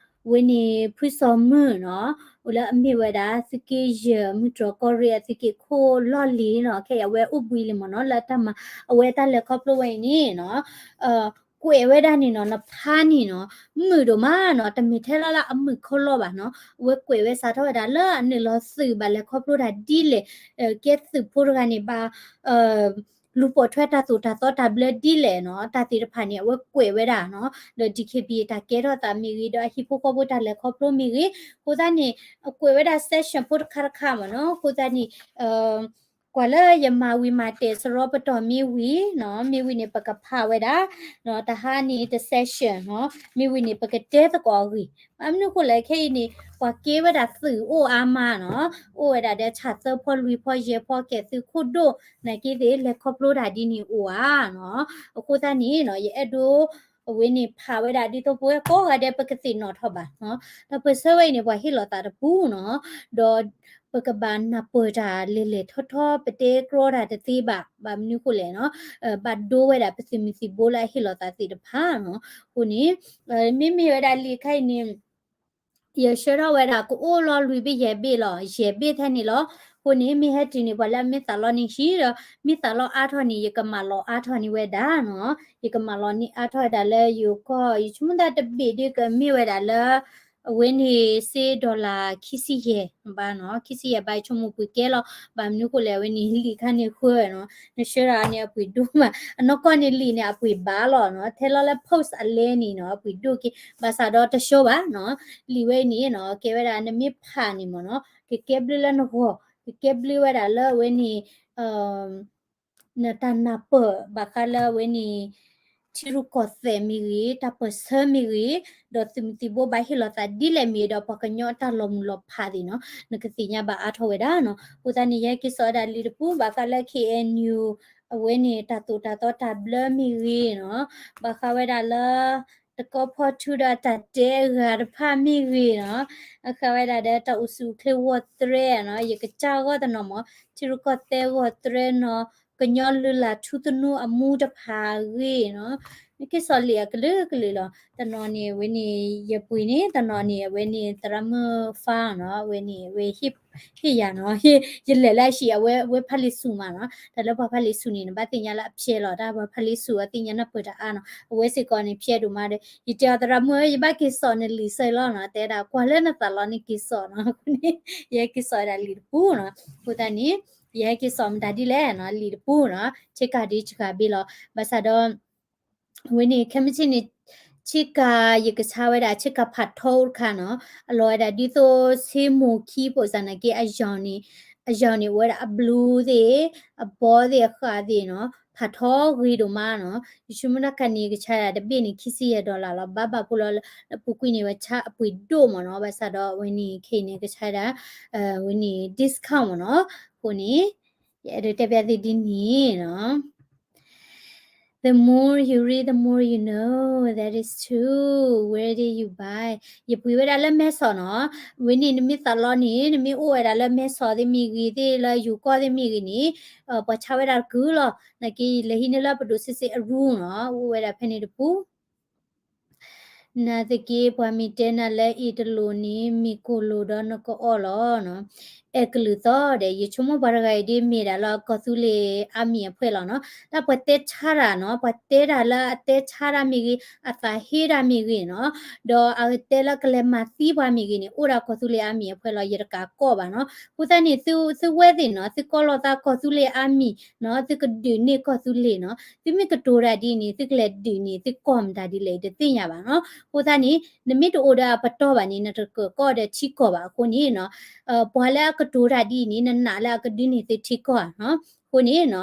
ဝဲန့ၣ် ဖုစီၤမုၣ်နီၤ, အိၣ်လၢအမ့ၢ်ဝဲဒၣ် သုးက့ယဲၢ် မုၢ်တြီၢ်ကီၢ်ရ့ၣ်အသုးက့ခိၣ်လီၢ်လံၤနီၤ, ခဲအံၤအဝဲအိၣ်ဘှံးလံမ့ၢ်နီၤ, လၢတၢ်မၤ အဝဲတၢ်လဲၤခီဖျိဝဲအံၤန့ၣ်နီၤ ကွဲးဝဲဒၣ်န့ၣ်နီၤ, နဖးန့ၣ်နီၤ, မုာ်ဒိၣ်မးနီၤ, တမ့ၢ်ထဲလၢလၢအမုာ်ခီလီဘၣ်နီၤ, အဝဲကွဲးဝဲစးထီၣ်ဝဲဒၣ်လၢအနုာ်လီၤသုးဘၣ်လဲၤခီဖျိတၢ်ဒ်လဲၣ်, ကဲသုးဖိတဂၤန့ၣ်ဘၣ် လူၤပိာ်ထွဲတၢ်သိၣ်တၢ်သီတၢ်ဘျၢဒ်လဲၣ်နီၤ, တၢ်သ့ၣ်တဖၣ်န့ၣ် အဝဲကွဲးဝဲဒၣ်နီၤ, ဒီး D K B A တၢ်ကဲထီၣ်သးမ့ၢ်ဂ့ၤ, ဒီးအဟံၣ်ဖိဃီဖိတၢ်လဲၤခီဖျိမ့ၢ်ဂ့ၤ, အဃိသတးန့ၣ် အကွဲးဝဲဒၣ် section ဖိတခါတခါမ့ၢ်နီၤ, အဃိသတးန့ၣ် ကွၢ်လၢယမၤဝံၤမၤတဲာ်စရီပတီၢ်မ့ၢ်ဝံၤနီၤ, မ့ၢ်ဝံၤန့ၣ် ပကဖးဝဲဒၣ် တဟါန့ၣ် တ section နီၤ, မ့ၢ်ဝံၤန့ၣ် ပကတဲသကိးအဂ့ၢ်, ဘၣ်မနုၤဃိလဲၣ် ခဲအံၤန့ၣ် ပှၤကဲဝဲဒၣ်သုးအိၣ်အါမးနီၤ, အိၣ်ဝဲဒၣ်ဒီးဆၣ်သၢဖီလွံၢ်ဖီယဲၢ်ဖီ ကဲသုးခိၣ်ဒိၣ် နာ်က့သ့ၣ် လဲၤခီဖျိတၢ်ဒ်န့ၣ်အိၣ်ဧါနီၤ, အဃိသတးန့ၣ်နီၤ ယအဲၣ်ဒိး အဝဲန့ၣ်ဖးဝဲဒၣ်ဒ်သိးပဝဲကိးဂၤဒဲး ပကသ့ၣ်နီၣ်ထီၣ်ဘၣ်နီၤ, တၢ်ပၢၢ်ဆၢဝဲအံၤန့ၣ် ပှၤဟ့ၣ်လီၤသးတပူၤနီၤ, ဒီး ပကဘၣ်နၢ်ပၢၢ်တၢ်လဲၤလဲၤထီၣ်ထီၣ် ပတဲကြီတၢ်တသ့ဘၣ်, ဘၣ်မနုၤဃိလဲၣ်နီၤ, ဘၣ်ဒိဝဲဒၣ်ပသုးမုၢ်သံၣ်ဘိလၢအဟ့ၣ်လီၤသးသ့ၣ်တဖၣ်နီၤ, အဃိန့ၣ် မ့မ့ၢ်ဝဲဒၣ်လံာ်ခါအံၤန့ၣ် ယဆှၢထီၣ်ဝဲဒၣ်ကအိၣ်လီၤလွံၢ်ဘ့ၣ်ယဲၢ်ဘ့ၣ်လီၤ, ယဲၢ်ဘ့ၣ်ထဲန့ၣ်လီၤ, အဃိန့ၣ် မ့ၢ်ဟဲတုၤန့ၣ် ပှၤလၢအမ့ၢ်သးလီန့ၢ်ဟံၣ်ဒီး မ့ၢ်သးလီအါထီၣ်န့ၣ် ယကမၤလီၤအါထီၣ်န့ၢ်ဝဲဒၣ်နီၤ, ယကမၤလီၤန့ၢ်အါထီၣ်ဝဲဒၣ်လၢယိၤကီၢ်, ယဆိကမိၣ်သးတဘ့ၣ်ဒ်ကမ့ၢ်ဝဲဒၣ်လၢ အဝဲန့ၣ် စ့ dollar ခံဆံယဲၢ်ဘၣ်နီၤ, ခံဆံယဲၢ်ဘၣ် ယဆိကမိၣ်ပှ့ၤကဲလီၤ, ဘၣ်မနုၤဃိလဲၣ် အဝဲန့ၣ်လံာ်ခါန့ၣ်ဃၢနီၤ, နဆှၢဒၣ်န့ၣ်အပှ့ၤဒိၣ်မး, အနီၢ်ကီၢ်န့ၣ်လံာ်န့ၣ် အပှ့ၤဘၣ်လီၤနီၤ, ထဲလီၤလၢ post အလဲန့ၣ်နီၤ အပှ့ၤဒိၣ်က့ၤ, ဘၣ်ဆၣ်ဒီးတဆှီဘၣ်နီၤ, လံာ်ဝဲအံၤန့ၣ်နီၤ ကဲဝဲဒၣ်နမ့ၢ်ဖးန့ၣ်မ့ၢ်နီၤ ကကဲဘျုးလၢနဂီၢ်, ကကဲဘျုးဝဲဒၣ်လၢအဝဲန့ၣ် နတၢ်နၢ်ပၢၢ်ဘၣ်ဃးလၢအဝဲန့ၣ် ထံရူၢ်ကီၢ်သဲးမ့ၢ်ဂ့ၤ, တၢ်ပၢၢ်ဆၢမ့ၢ်ဂ့ၤ, ဒီးသုးမုၢ်သံၣ်ဘိဘၣ်ဟ့ၣ်လီၤသးဒ်လဲၣ်မ့ၢ်ဒီး ပှၤကညီအတၢ်လီၤမုၢ်လီၤဖးသ့ၣ်နီၤ, နကသ့ၣ်ညါဘၣ်အါထီၣ်ဝဲဒၣ်နီၤ. အဃိသတးန့ၣ် ယဟဲက့ၤစိာ်ဝဲဒၣ်လံာ်တပူၤ ဘၣ်ဃးလၢ K N U အဝဲန့ၣ် တၢ်သိၣ်တၢ်သီတၢ်ဘျၢမ့ၢ်ဂ့ၤနီၤ, ဘၣ်ဃးဝဲဒၣ်လၢ တကီၢ်ဖီထူဒီးတၢ်တဲအဂၤတဖၣ်မ့ၢ်ဂ့ၤနီၤ, ဘၣ်ဃးဝဲဒၣ်ဒီးတၢ်အိၣ်ဆူၣ်အိၣ်ချ့ဂီၢ်သရဲနီၤ, ယကစၢ်ဂီၢ်တနီၤမ့ၢ် ထံရူၢ်ကီၢ်သဲးဂီၢ်သရဲနီၤ, ကညီလုၢ်လၢ်ထူသနူအမူတဖၣ်အဂ့ၢ်နီၤ, နက့ၤစိာ်လံာ်အကလုာ်ကလုာ်လီၤ. တနီၤန့ၣ် အဝဲန့ၣ် ယပှ့ၤန့ၣ် တနီၤန့ၣ် အဝဲန့ၣ်သရၣ်မုၣ် Fun နီၤ, အဝဲန့ၣ် အဝဲဟ့ၣ်ယၤနီၤ, ယလဲၤလၢအဟံၣ် အဝဲ အဝဲဖးလံာ်ဆူၣ်မးနီၤ, တၢ်လၢပှၤဖးလံာ်ဆူၣ်န့ၣ် နဘၣ်သ့ၣ်ညါလၢအဖျဲးလီၤ, တၢ်ပှၤဖးလံာ်ဆူၣ်အသ့ၣ်ညါနၢ်ပၢၢ်တၢ်အါနီၤ, အဝဲစ့ၢ်ကီးန့ၣ် ဖျဲးဒိၣ်မးဒီး ယတဲအီၤသရၣ်မုၣ်ဧၢ ယဘၣ်က့ၤစိာ်နလံာ်စ့ၢ်လီၤနီၤ, တဲဒၣ်ကွၢ်လၢနသးလီန့ၣ်က့ၤစိာ်နီၤ, အဃိန့ၣ် ယဟဲက့ၤစိာ်ဝဲဒၣ်လံာ်တပူၤနီၤ, အဃိသတးန့ၣ် ယဟဲက့ၤစိာ်မတၤဒ်လဲၣ်နီၤ, လံာ်တပူၤနီၤ, ဆ့ကၤဒ်တဂၤဘ့ၣ်လီၤ, ဘၣ်ဆၣ်ဒီး အဝဲန့ၣ် ခဲမုၢ်ဆ့ၣ်န့ၣ် ဆ့ကၤ ယကဆါဝဲဒၣ် ဆ့ကၤဖးထီအိၣ်တခါနီၤ, အလီၤဝဲဒၣ်ဒ်သိး ဆ့မိၢ်ခံပိၢ်စၢ်နာ်က့ အရောင်န့ၣ် အရောင်န့ၣ် အိၣ်ဝဲဒၣ်အblueသ့ၣ် အဘီသ့ၣ် အဃၣ်သ့ၣ်နီၤ, ဖးထီဂ့ၤဒိၣ်မးနီၤ, ယဆိကမိၣ်တၢ်ခါန့ၣ် ကဆါဒၣ်တဘ့ၣ်န့ၣ် ခံဆံယဲၢ် dollar လီၤ, ဘၣ်ဘၣ်ဖိလီၤလၢ လၢပူၤကွံာ်န့ၣ် ဝဲဆါအပှ့ၤဒိၣ်မ့ၢ်နီၤ, ဘၣ်ဆၣ်ဒီးအဝဲန့ၣ် ခဲအံၤန့ၣ် ကဆါဒၣ် အဝဲန့ၣ် discount မ့ၢ်နီၤ, အဃိန့ၣ် ယအဲၣ်ဒိးတဲပျးသုဒ်န့ၣ်နီၤ. The more you read, the more you know. That is true. Where did you buy? ယပှ့ၤဝဲဒၣ်လၢမဲဆီးနီၤ. ဝဲန့ၣ်နမ့ၢ်သးလီန့ၣ် နမ့ၢ်အိၣ်ဝဲဒၣ်လၢမဲဆီးသ့ၣ်မ့ၢ်ဂ့ၤ သ့ၣ်လၢယိၤကီၢ်သ့ၣ်မ့ၢ်ဂ့ၤန့ၣ် ပှၤဆါဝဲဒၣ်တကုာ်လီၤ. နာ်က့ လဲၤဟံးန့ၢ်လၢပဒိၣ်စ့စ့အရူနီၤ အိၣ်ဝဲဒၣ်ဖဲန့ၣ်တပူၤ နာ်သက့ ပှၤမ့ၢ်တဲနၤလၢအ့တလိာ်န့ၣ် မ့ၢ်ကိၣ်လိာ်ဒီးနကအီၣ်လီၤနီၤ. အဲကလုာ်သီဒီး ယဆိကမိၣ်ပှၤတဂၤအံၤဒ်မ့ၢ်ဒၣ်လၢကီၢ်သူလ့ၤအါမံၤအဖှဲၣ်လီၤနီၤ. တၢ်ပှၤတဲဆါတၢ်နီၤ, ပှၤတဲတၢ်လၢအတဲဆါတၢ်မ့ၢ်ဂ့ၤ, အသးဟ့တၢ်မ့ၢ်ဂ့ၤနီၤ, ဒီးအတဲလၢကလဲၤမၤသံပှၤမ့ၢ်ဂ့ၤန့ၣ် အိၣ်ဒၣ်ကီၢ်သူလ့ၤအါမံၤအဖှဲၣ်လီၤ. ယတကးကီၢ်ဘၣ်နီၤ. အဃိသတးန့ၣ် သုဝဲသ့ၣ်နီၤ သုကီၢ်လိာ်သးကီၢ်သူလ့ၤအါမံၤနီၤ, သုကဒုးန့ၢ်ကီၢ်သူလ့ၤနီၤ. သုမ့ၢ်ကတိၤတၢ်ဒ်န့ၣ် သုကလဲၤဒုးန့ၣ် သုကီၢ်မတၤဒ်လဲၣ် ယတသ့ၣ်ညါဘၣ်နီၤ. အဃိသတးန့ၣ် နမ့ၢ်တအိၣ်ဒီးအပတီၢ်ဘၣ်န့ၣ် နတကကီၢ်ဒီးထံကီၢ်ဘၣ်. အဃိန့ၣ်နီၤ ပှၤလၢအကတိၤတၢ်ဒ်အံၤန့ၣ် နနာ်လၢအကဒုးန့ၢ်သုထံကီၢ်နီၤ. အဃိန့ၣ်နီၤ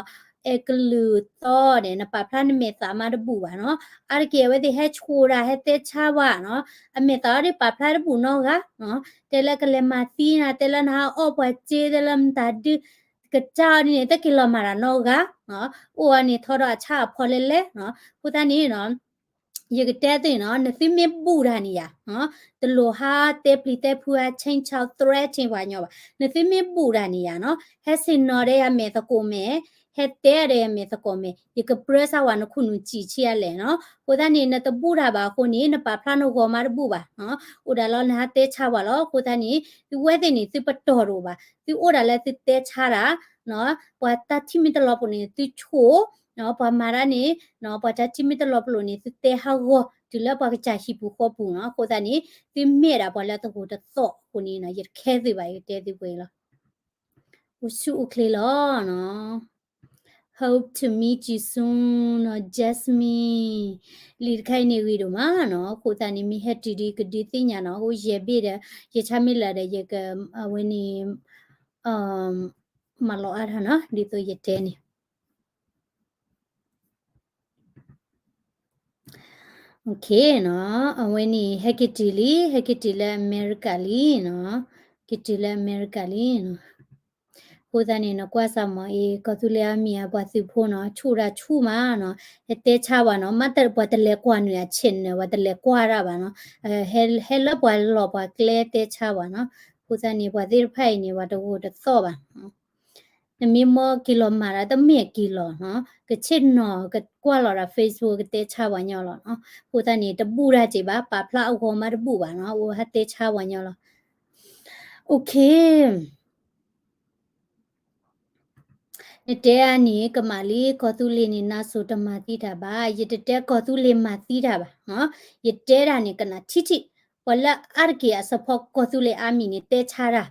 အဲကလုာ်သီဒီး နပာ်ဖျါနမဲာ်သးမးတဘူၣ်ဘၣ်နီၤ. အါတက့ၢ်အဝဲသ့ၣ်ဟဲဆှိးတၢ် ဟဲတဲဆါဝဲနီၤ, အမဲာ်သးအီၤဒ်ပာ်ဖျါတဘူၣ်နီတဂၤနီၤ. တဲလၢကလဲၤမၤသံနၤ, တဲလၢနဟးအီၣ်ပှၤစ့, တဲလၢမတၤဒုး ကစၢ်အီၤဒ်န့ၣ် တက့ၤလီၤမၤတၢ်နီတဂၤနီၤ. အိၣ်အီၤန့ၣ်ထီဒီးအဆၣ်အဖီလဲၣ်လဲၣ်နီၤ. အဃိသတးန့ၣ်နီၤ ယကတဲသုနီၤ, နသုမ့ၢ်ဘူၣ်တၢ်န့ၣ်ယၤ, တလိၣ်ဟးတဲပျံၤတဲဖုးဟး ခြိမ်းခြောက် threaten ပှၤညီဘၣ်. နသုမ့ၢ်ဘူၣ်တၢ်န့ၣ်ယၤနီၤ, ဟဲဆ့ၣ်နီၤဒီးယမဲာ်သကိးမဲာ်, ဟဲတဲဒီးယမဲာ်သကိးမဲာ်, ယကပြၢစၢ်ဝဲနခူၣ်နူာ်စံာ်ဆံးအါလဲၣ်နီၤ. အဃိသတးန့ၣ် နတဘူၣ်တၢ်ဘၣ်အဃိန့ၣ် နပာ်ဖျါနဂီၤမးတဘူၣ်ဘၣ်နီၤ. အိၣ်ဒၣ်လီၤနဟးတဲဆါဝဲလီၤ. အဃိသတးန့ၣ် သုဝဲသ့ၣ်န့ၣ် သုပတီၢ်တအိၣ်ဘၣ်, သုအိၣ်ဒၣ်လၢသုတဲဆါတၢ် ပှၤတၢ်ထံၣ်မ့ၢ်တလီၤပလိာ်န့ၣ် သုဆိၣ်, ပှၤမၤတၢ်န့ၣ် ပှၤတၢ်ထံၣ်မ့ၢ်တလီၤပလိာ်န့ၣ် သုတဲဟးဂီၤ တုၤလၢပှၤကစၢ်ဟံၣ်ပူၤဃီပူၤနီၤ. အဃိသတးန့ၣ် သုမ့ၢ်ဒၣ်ပှၤလၢတဂိာ်တသီၣ်အဃိန့ၣ်နီၤ ယတခဲသုဘၣ် ယကတဲသုပှဲၤလီၤ. အိၣ်ဆူၣ်အိၣ်ချ့လီၤနီၤ. Hope to meet you soon နီၤ Jasmine. လံာ်တခါအံၤန့ၣ်ဂ့ၤဒိၣ်မးနီၤ. အဃိသတးန့ၣ် မ့ၢ်ဟဲတုၤဒ်ကဒုးသ့ၣ်ညါနီၤ. အဃိယဲၢ်ဘ့ၣ်ဒီး ယဆါမ့ၢ်လၢာ်ဒီး ယက အဝဲန့ၣ် မၤလီၤအါထီၣ်နီၤ ဒ်သိးယတဲန့ၣ်. Okay နီၤ, အဝဲန့ၣ် ဟဲက့ၤတုၤလံ, ဟဲက့ၤတုၤလၢအမဲရကၤလံနီၤ, က့ၤတုၤလၢအမဲရကၤလံနီၤ. အဃိသတးန့ၣ် နကွၢ်စၢ်မ့ၢ်အံၤ ကီၢ်သူလ့ၤအါမံၤအပှၤသုးဖိနီၤ ဆူၣ်တၢ်ဆူၣ်မးနီၤ, ဟဲတဲဆါဝဲနီၤ, မ့ၢ်တပှၤတလဲၤကွၢ်နုာ်အ channel ဝဲတလဲၤကွၢ်တၢ်ဘၣ်နီၤ, ဟဲလၢပှၤလီၢ်ပှၤကျဲတဲဆါဝဲနီၤ. အဃိသတးန့ၣ် ပှၤသ့ၣ်တဖၣ်အံၤန့ၣ် ပှၤတဂိာ်တသီၣ်ဘၣ်နီၤ. နမ့ၢ်မ့ၢ်က့ၤလီၤမၤတၢ် တမ့ၢ်က့ၤလီၤနီၤ, ကဆ့ၣ်နီၤကကွၢ်လီၤတၢ် Facebook ကတဲဆါပှၤညီလီၤနီၤ. အဃိသတးန့ၣ် တဘူၣ်တၢ်က့ၤဘၣ်, ပာ်ဖျါအဂီၤမးတဘူၣ်ဘၣ်နီၤ, အိၣ်ဟဲတဲဆါပှၤညီလီၤ. Okay. နတဲအါန့ၣ် ကမၣ်လံ ကီၢ်သူလ့ၤန့ၣ် နါစိၤတမၤသံတၢ်ဘၣ်, ယတတဲကီၢ်သူလ့ၤမၤသံတၢ်ဘၣ်, ယတဲတၢ်န့ၣ် ကနၣ်ထံထံ, ပှၤလၢအါတက့ၢ်အ support ကီၢ်သူလ့ၤအါမံၤန့ၣ် တဲဆါတၢ်,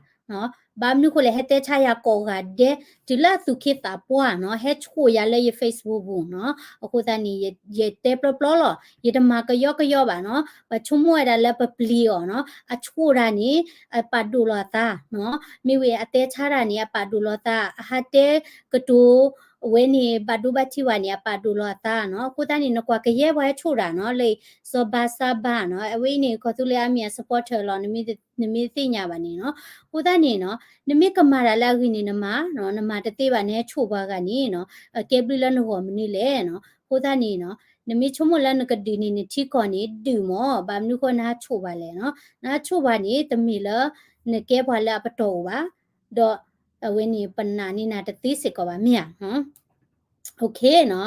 ဘၣ်မနုၤဃိလဲၣ် ဟဲတဲဆါယၤကိးဂၤဒဲး, တုၤလၢအသူၣ်က့သးပှၢ်နီၤ, ဟဲဆိၣ်ယၤလၢယ Facebook ပူၤနီၤ, အဃိသတးန့ၣ် ယတဲပျီပျီလီၤ, ယတမၤကယီကယီဘၣ်နီၤ, ပဆိကမိၣ်ဝဲဒၣ်လၢပပျံၤအီၤနီၤ, အဆိၣ်တၢ်န့ၣ် အပာ်ဒိၣ်လီၤအသးနီၤ, မ့ၢ်ဝံၤအတဲဆါတၢ်န့ၣ် အပာ်ဒိၣ်လီၤအသး, အဟးတဲကတိၤ အဝဲန့ၣ် ဘၣ်ဒိဘၣ်ထံးဝဲန့ၣ် အပာ်ဒိၣ်လီၤအသးနီၤ, အဃိသတးန့ၣ် နကွၢ်ကယဲၢ်ပှၤဟဲဆိၣ်တၢ်နီၤ, လၢစီၤဘါစါဘါနီၤ, အဝဲအံၤန့ၣ် ကီၢ်သူလ့ၤအါမံၤအ supporter လီၤ, နမ့ၢ်တသ့ၣ်ညါဘၣ်န့ၣ်နီၤ, အဃိသတးန့ၣ်နီၤ, နမ့ၢ်ကမၤတၢ်လၢအဂ့ၤန့ၣ်နမၤနီၤ, နမၤတသ့ဘၣ်နဟဲဆိၣ်ပှၤဂၤန့ၣ်နီၤ, အကဲဘျုးလၢနဂီၢ်မနုၤလဲၣ်နီၤ, အဃိသတးန့ၣ်နီၤ, နမ့ၢ်ဆိကမိၣ်လၢနကဒုးန့ၢ်နထံကီၢ်န့ၣ် ဒုးမး, ဘၣ်မနုၤဃိနဟးဆိၣ်ပှၤလဲၣ်နီၤ, နဟးဆိၣ်ပှၤန့ၣ် တမ့ၢ်လၢ နကဲပှၤလၢအပတီၢ်အိၣ်ဘၣ်, ဒီး အဝဲန့ၣ် ပနာ်န့ၢ်နၤတသ့စ့ၢ်ကီးဘၣ်မ့ၢ်ဧါ. Okay နီၤ,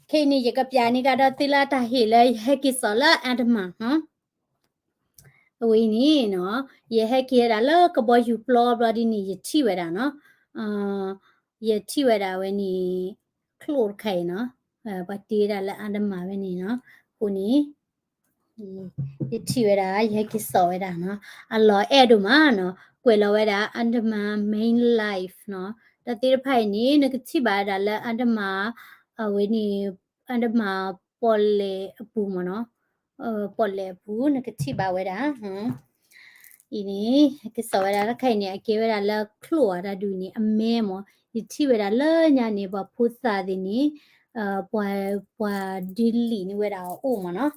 ခဲအံၤန့ၣ် ယကပျးန့ၢ်ကဒီးသုလၢတၢ်ဟ့ၣ်လၢယဟဲက့ၤစိာ်လၢ Andaman နီၤ, အဝဲအံၤန့ၣ်နီၤ, ယဟဲက့ၤဝဲဒၣ်လၢကဘီယူၤပျီဘျီဒ်န့ၣ် ယထံၣ်ဝဲဒၣ်နီၤ, ယထံၣ်ဝဲဒၣ်အဝဲန့ၣ် ချိၣ်တခါအံၤနီၤ, ပှၤတ့ဝဲဒၣ်လၢ Andaman ဝဲန့ၣ်နီၤ, အဃိန့ၣ် ယထံၣ်ဝဲဒၣ် ယဟဲက့ၤစိာ်ဝဲဒၣ်နီၤ, အလီၤအဲၣ်ဒိၣ်မးနီၤ, ကွဲးလီၤဝဲဒၣ် Andaman Marine Life နီၤ, တၢ်သ့ၣ်တဖၣ်အံၤန့ၣ် နကထံၣ်ဘၣ်ဝဲဒၣ်လၢ Andaman အဝဲန့ၣ် Andaman ပီၣ်လဲၣ်အပူၤမ့ၢ်နီၤ, ပီၣ်လဲၣ်အပူၤ နကထံၣ်ဘၣ်ဝဲဒၣ် အံၤန့ၣ် ဟဲက့ၤစိာ်ဝဲဒၣ်တခါအံၤန့ၣ် အကဲဝဲဒၣ်လၢချိၣ်အတၢ်ဒုးန့ၣ် အမဲမ့ၢ်, ယထံၣ်ဝဲဒၣ်လၢညါန့ၣ် ပှၤဖိသၣ်သ့ၣ်န့ၣ် ပှၤဒုးလံာ်န့ၢ်ဝဲဒၣ်အအိၣ်မ့ၢ်နီၤ.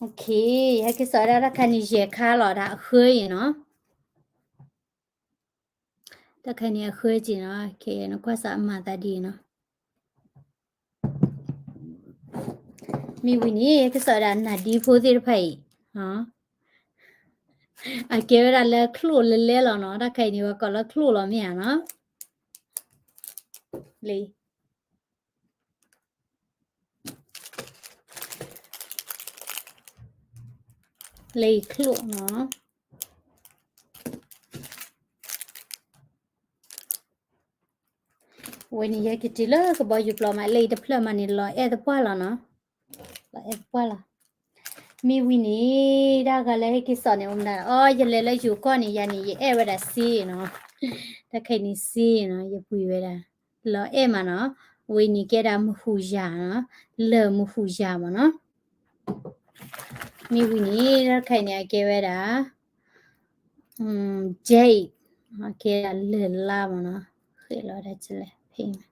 Okay, ယဟဲက့ၤစိာ်ဝဲဒၣ်တခါန့ၣ် ယဲၢ်ခါလီၤဒၣ်အဃၢအံၤနီၤ. တၢ်ခါအံၤန့ၣ်အဃၢက့ၤနီၤ, ခဲအံၤနကွၢ်စးအမၤသးဒ်အံၤနီၤ. မ့ၢ်ဝံၤန့ၣ် ကစီၣ်ဒၣ်နၢ်ဒံဖိသ့ၣ်တဖၣ်အံၤ, အကဲဝဲဒၣ်လၢချိၣ်လဲလဲလီၤနီၤ, တၢ်ခါအံၤန့ၣ် ပှၤကိးလၢချိၣ်လီၤမ့ၢ်ဧါနီၤ. လၢ လၢအံၤချိၣ်နီၤ. အဝဲန့ၣ် ယဟဲက့ၤတုၤလၢကဘီယူၤပျီမး, လၢအံၤတဖျၢၣ်မးန့ၣ် လီၤအဲၣ်သပှၢ်လီၤနီၤ. လီၤအဲၣ်သပှၢ်လီၤ. မ့ၢ်ဝံၤန့ၣ် တၢ်ဂၤလၢဟဲက့ၤစိာ်န့ၣ် အိၣ်မနုၤ, အိ ယလဲၤလၢယိၤကီၢ်န့ၣ် ယၤန့ၣ် ယအဲၣ်ဝဲဒၣ်စ့နီၤ. တၢ်ခါအံၤန့ၣ်စ့နီၤ ယပှ့ၤဝဲဒၣ် လီၤအဲၣ်မးနီၤ. အဝဲန့ၣ်ကဲဒၣ်မဟူၤယၤနီၤ, လၢၢ်မဟူၤယၤမးနီၤ. မ့ၢ်ဝံၤန့ၣ် တၢ်တခါအံၤန့ၣ် အကဲဝဲဒၣ် jade, အကဲဒၣ်လၢၢ်လါမးနီၤ. ဃ့လီၤဝဲဒၣ်လဲၣ်, ဖဲအံၤ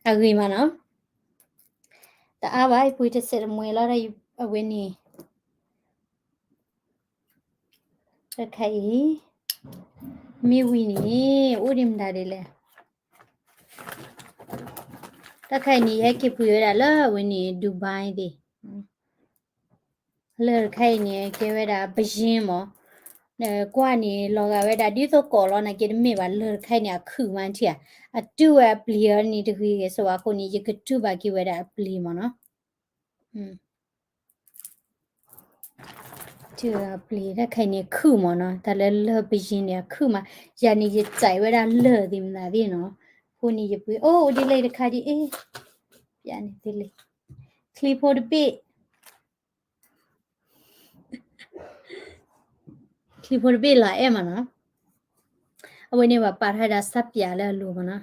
အဂ့ၤမးနီၤ. တအါဘၣ် ယပှ့ၤတစဲးတမှဲၤလီၤဒီး အဝဲန့ၣ် တၢ်တခါအံၤ မ့ၢ်ဝံၤန့ၣ် အိၣ်ဒံးမတၤဒ်လဲၣ်. တၢ်တခါအံၤန့ၣ် ယဟဲက့ၤပှ့ၤဝဲဒၣ်လၢအဝဲန့ၣ် Dubai သ့ၣ် လၢၢ်တခါအံၤန့ၣ် ကဲဝဲဒၣ်ပယ့ၢ်မး, ကွၢ်န့ၣ် လီၤဂာ်ဝဲဒၣ်ဒ်သိးကိးလီၤ နာ်က့တမ့ၢ်ဘၣ်, လၢၢ်တခါအံၤန့ၣ် အခုၣ်မးထံၣ်ဧါ, အတုၢ်ဝဲအပျ့ၤအီၤန့ၣ်တဂ့ၤဂ့ၤ ဆိဝဲအဃိန့ၣ် ယကတုၢ်ဘၣ်က့ၤဝဲဒၣ်အပျ့ၤမးနီၤ. တုၢ်ဝဲအပျ့ၤ တၢ်တခါအံၤန့ၣ် အခုၣ်မးနီၤ, တၢ်လၢလၢၢ်ပယ့ၢ်န့ၣ် အခုၣ်မး, ယၤန့ၣ် ယစဲးဝဲဒၣ်လၢၢ်သ့ၣ်မနုၤသ့ၣ်နီၤ, အဃိန့ၣ် ယပှ့ၤ အိၣ် အိၣ်ဒ်လဲၣ်တခါဒ်အံၤ, ပျးန့ၣ်သ့လံ, ချံဖိတဘ့ၣ် ချံဖိတဘ့ၣ်လီၤအဲၣ်မးနီၤ, အဝဲန့ၣ်ပှၤပာ်ထီၣ်ဝဲဒၣ်စၢ်ပျးလၢအလိၤမးနီၤ.